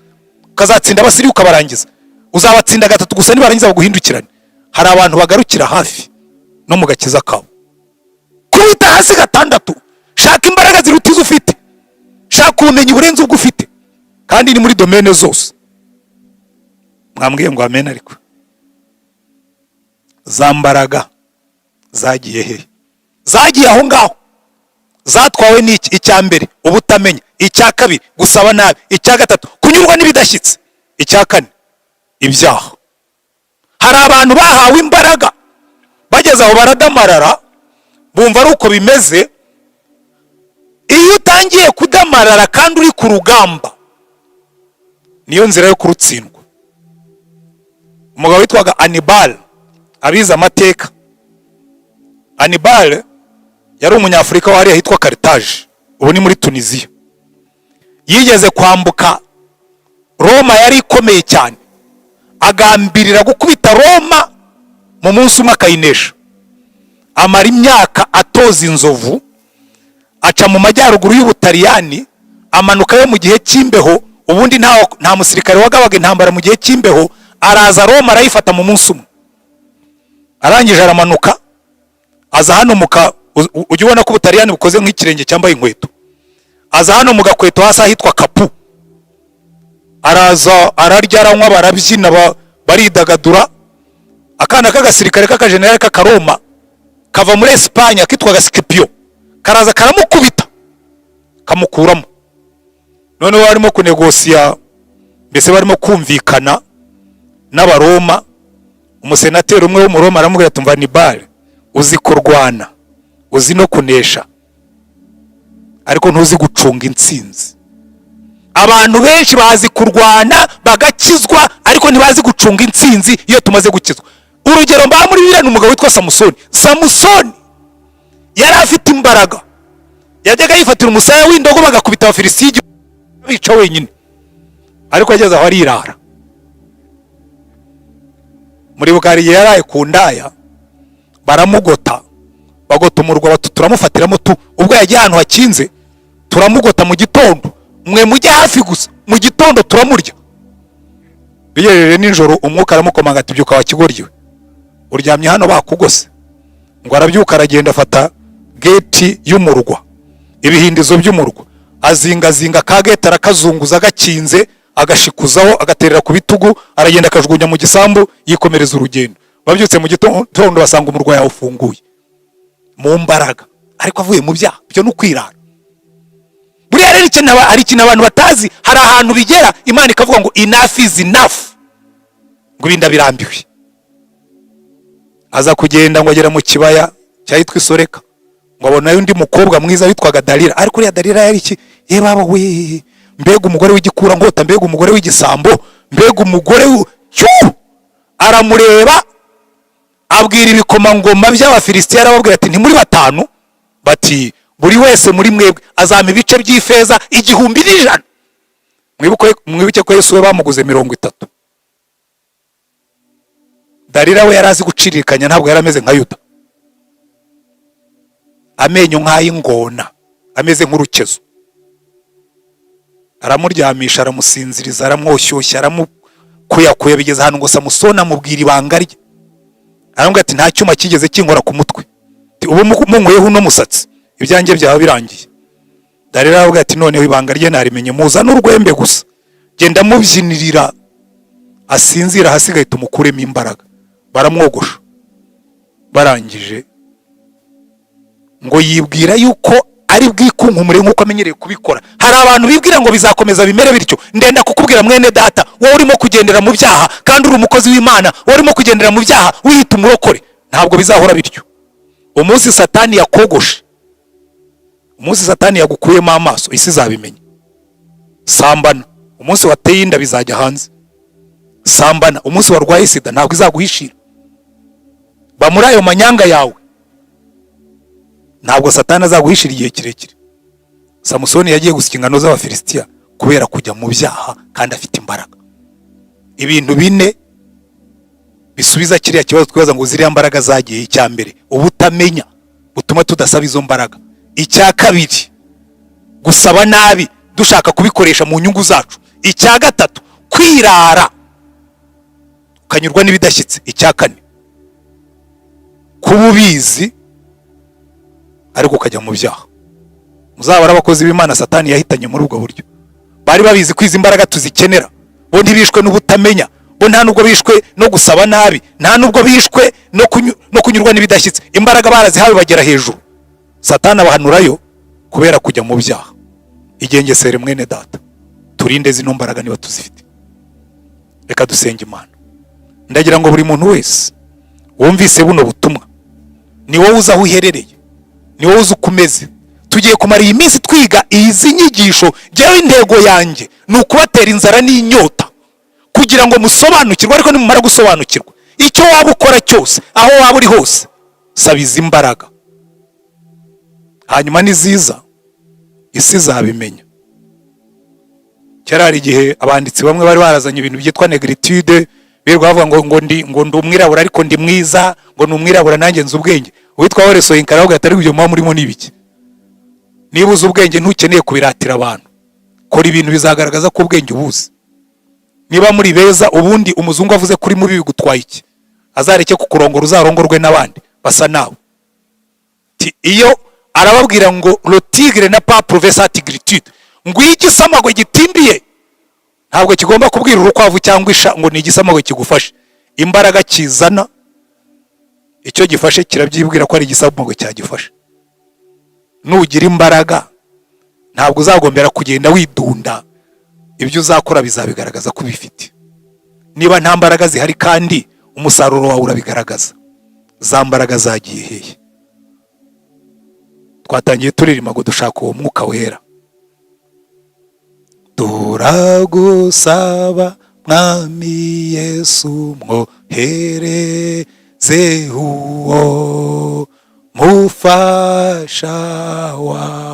ukazatsinda Abasiriya ukabarangiza. Uzabatsinda gatatu gusa, nibarangiza baguhindukirane. Hari abantu bagarukira hafi no mu gakiza kabo. Kubita hasi gatandatu, shaka imbaraga ziruta izo ufite, shaka ubumenyi burenze ubwo ufite, kandi ni muri domaine zose. Mwambwiye ngo amen. Ariko za mbaraga zagiye he? Zagiye aho ngaho. Zatwawe n'iki? Icya mbere, ubutamenya; icya kabiri, gusaba nabi; icya gatatu, kunyurwa n'ibidashyitse; icya kane, ibyaha. Hari abantu bahawe imbaraga, bageze aho baradamarara, bumva ari uko bimeze. Iyo utangiye kudamarara kandi uri ku rugamba, niyo nzira yo kurutsindwa. Umugabo witwaga Anibal, abize amateka, Anibal yari Umunyafurika wahariya hitwa Carthage, ubu ni muri Tunisiya. Yigeze kwambuka Roma yari ikomeye cyane, agambirira gukubita Roma mu munsi umwe akayinesha. Amara imyaka atoza inzovu, aca mu majyaruguru y'Ubutaliyani, amanuka yo mu gihe cy'imbeho. Ubundi nta musirikare wagabaga intambara mu gihe cy'imbeho. Araza, Roma arayifata mu munsi umwe. Arangije aramanuka, aza hano muka ujya ubona ko Ubutaliyani bukoze nk'ikirenge cyambaye inkweto. Aza hano mu gakweto hasi ahitwa Kapu, araza ararya, aranywa, barabyina, baridagadura. Akana k'agasirikare k'akajenerali k'Akaroma kava muri Esipanye kitwaga Scipio karaza karamukubita, kamukuramo. Noneho barimo kunegosiya, mbese barimo kumvikana n'Abaroma, umusenateri umwe w'Umuroma aramubwira ati umva Nibale, uzi kurwana, uzi no kunesha, ariko ntuzi gucunga intsinzi. Abantu benshi bazi kurwana bagakizwa, ariko ntibazi gucunga intsinzi iyo tumaze gukizwa. Urugero mba muri Bibiliya ni umugabo witwa Samusoni. Samusoni yari afite imbaraga, yajyaga yifatira umusaya w'indogobe bagakubita Abafilisitiya bica wenyine, ariko ageze aho arirara. Muribuka hari igihe yaraye ku ndaya, baramugota, bagota umurwa, bati: "Turamufatiramo tu, ubwo yagiye ahantu hakinze turamugota mu gitondo, mwe mujye hafi gusa, mu gitondo turamurya." Bigejeje nijoro, umwuka aramukomanga ati: "Byuka wa kigoryi we, uryamye hano bakugose." Ngo arabyuka, aragenda, afata gate y'umurwa, ibihindizo by'umurwa, azingazinga ka gate, arakazunguza gakinze, agashikuzaho, agaterera ku bitugu, aragenda akajugunya mu gisambu, yikomereza urugendo. Babyutse mu gitondo basanga umurwa yawufunguye mu mbaraga, ariko avuye mu byaha. Ibyo ni ukwirara. Buriya rero hari ikintu abantu batazi: hari ahantu bigera Imana ikavuga ngo "Enough is enough", ngo ibindi birambiwe. Aza kugenda ngo agera mu kibaya cyahitwa Isoreka, ngo abonayo undi mukobwa mwiza witwaga Dalila. Ariko uriya Dalila yari iki? Ye baba we, mbega umugore w'igikura nkota, mbega umugore w'igisambo, mbega umugore cyu! Aramureba, abwira ibikomangoma by'Abafilisitiya, arababwira ati: "Ntimuri batanu?" Bati: "Buri wese muri mwebwe azampa ibice by'ifeza 1100." Mwibuke ko Yesu we bamuguze 30. Dalila we yari azi guciririkanya, ntabwo yari ameze nka Yuda. Amenyo nk'ay'ingona, ameze nk'urukezo. Aramuryamisha, aramusinziriza, aramwoshyushya, aramukuyakuya, bigeze ahantu ngo Samusoni amubwira ibanga rye. Aramubwira ati: "Nta cyuma kigeze kinkora ku mutwe. Ati, ubu munkuyeho uno musatsi, ibyanjye byaba birangiye." Dalila aravuga ati: "Noneho ibanga rye narimenye, muzane urwembe gusa, genda mubyinirira asinzira, ahasigaye tumukuremo imbaraga." Baramwogosha. Barangije ngo yibwira yuko ari bwikunkumure nk'uko amenyereye kubikora. Hari abantu bibwira ngo bizakomeza bimere bityo. Ndenda kukubwira, mwene data, wowe urimo kugendera mu byaha kandi uri umukozi w'Imana, wowe urimo kugendera mu byaha wiyita umurokore, ntabwo bizahora bityo. Umunsi Satani yakogoshe, umunsi Satani yagukuyemo amaso, isi izabimenya. Sambana, umunsi wateye inda bizajya hanze. Sambana, umunsi warwaye sida ntabwo izaguhishira. Ba muri ayo manyanga yawe, ntabwo Satani azaguhishira igihe kirekire. Samusoni yagiye gusya ingano z'Abafilisitiya kubera kujya mu byaha kandi afite imbaraga. Ibintu bine bisubiza kiriya kibazo twibaza ngo ziriya mbaraga zagiye: icya mbere, ubutamenya butuma tudasaba izo mbaraga. Icya kabiri, gusaba nabi dushaka kubikoresha mu nyungu zacu. Icya gatatu, kwirara ukanyurwa n'ibidashyitse. Icya kane, kuba ubizi ariko ukajya mu byaha. Muzabara abakozi b'Imana Satani yahitanye muri ubwo buryo, bari babizi ko izi mbaraga tuzikenera. Bo ntibishwe n'ubutamenya, bo nta nubwo bishwe no gusaba nabi, nta nubwo bishwe no kunyurwa n'ibidashyitse. Imbaraga barazihawe, bagera hejuru, Satani abahanurayo kubera kujya mu byaha. Igengesere, mwene data, turinde zino mbaraga niba tuzifite. Reka dusenge Imana. Ndagira ngo buri muntu wese wumvise buno butumwa, ni wowe uzi aho uherereye, ni wowe uzi uko umeze. Tugiye kumara iyi minsi twiga izi nyigisho. Njyewe intego yanjye ni ukubatera inzara n'inyota kugira ngo musobanukirwe. Ariko nimumara gusobanukirwa, icyo waba ukora cyose, aho waba uri hose, saba izi mbaraga, hanyuma niziza isi izabimenya. Kera hari igihe abanditsi bamwe bari barazanye ibintu byitwa négritude, birirwa bavuga ngo ndi umwirabura ariko ndi mwiza, ngo ni umwirabura nanjye nzi ubwenge. Uwitwa Wole Soyinka aravuga ati: "Ariko ibyo muba murimo ni ibiki? Niba uzi ubwenge, ntukeneye kubiratira abantu. Kora ibintu bizagaragaza ko ubwenge ubuzi. Niba muri beza, ubundi umuzungu avuze kuri mubi bigutwaye iki? Azareke kukurongora, uzarongorwe n'abandi basa nawe." Ti, iyo arababwira ngo "Le tigre n'a pas prouvé sa tigritude", ngo iyo igisamagwe gitimbiye ntabwo kigomba kubwira urukwavu cyangwa isha ngo ni igisamagwe kigufashe. Imbaraga kizana, icyo gifashe kirabyibwira ko ari igisamagwe cyagifashe. Nugira imbaraga, ntabwo uzagombera kugenda widunda. Ibyo uzakora bizabigaragaza ko ubifite. Niba nta mbaraga zihari kandi umusaruro wawe urabigaragaza, za mbaraga zagiye hehe? Twatangiye turirimba ngo dushaka uwo Mwuka Wera. Turagusaba, Mwami Yesu, mwohereze uwo mufasha wawe.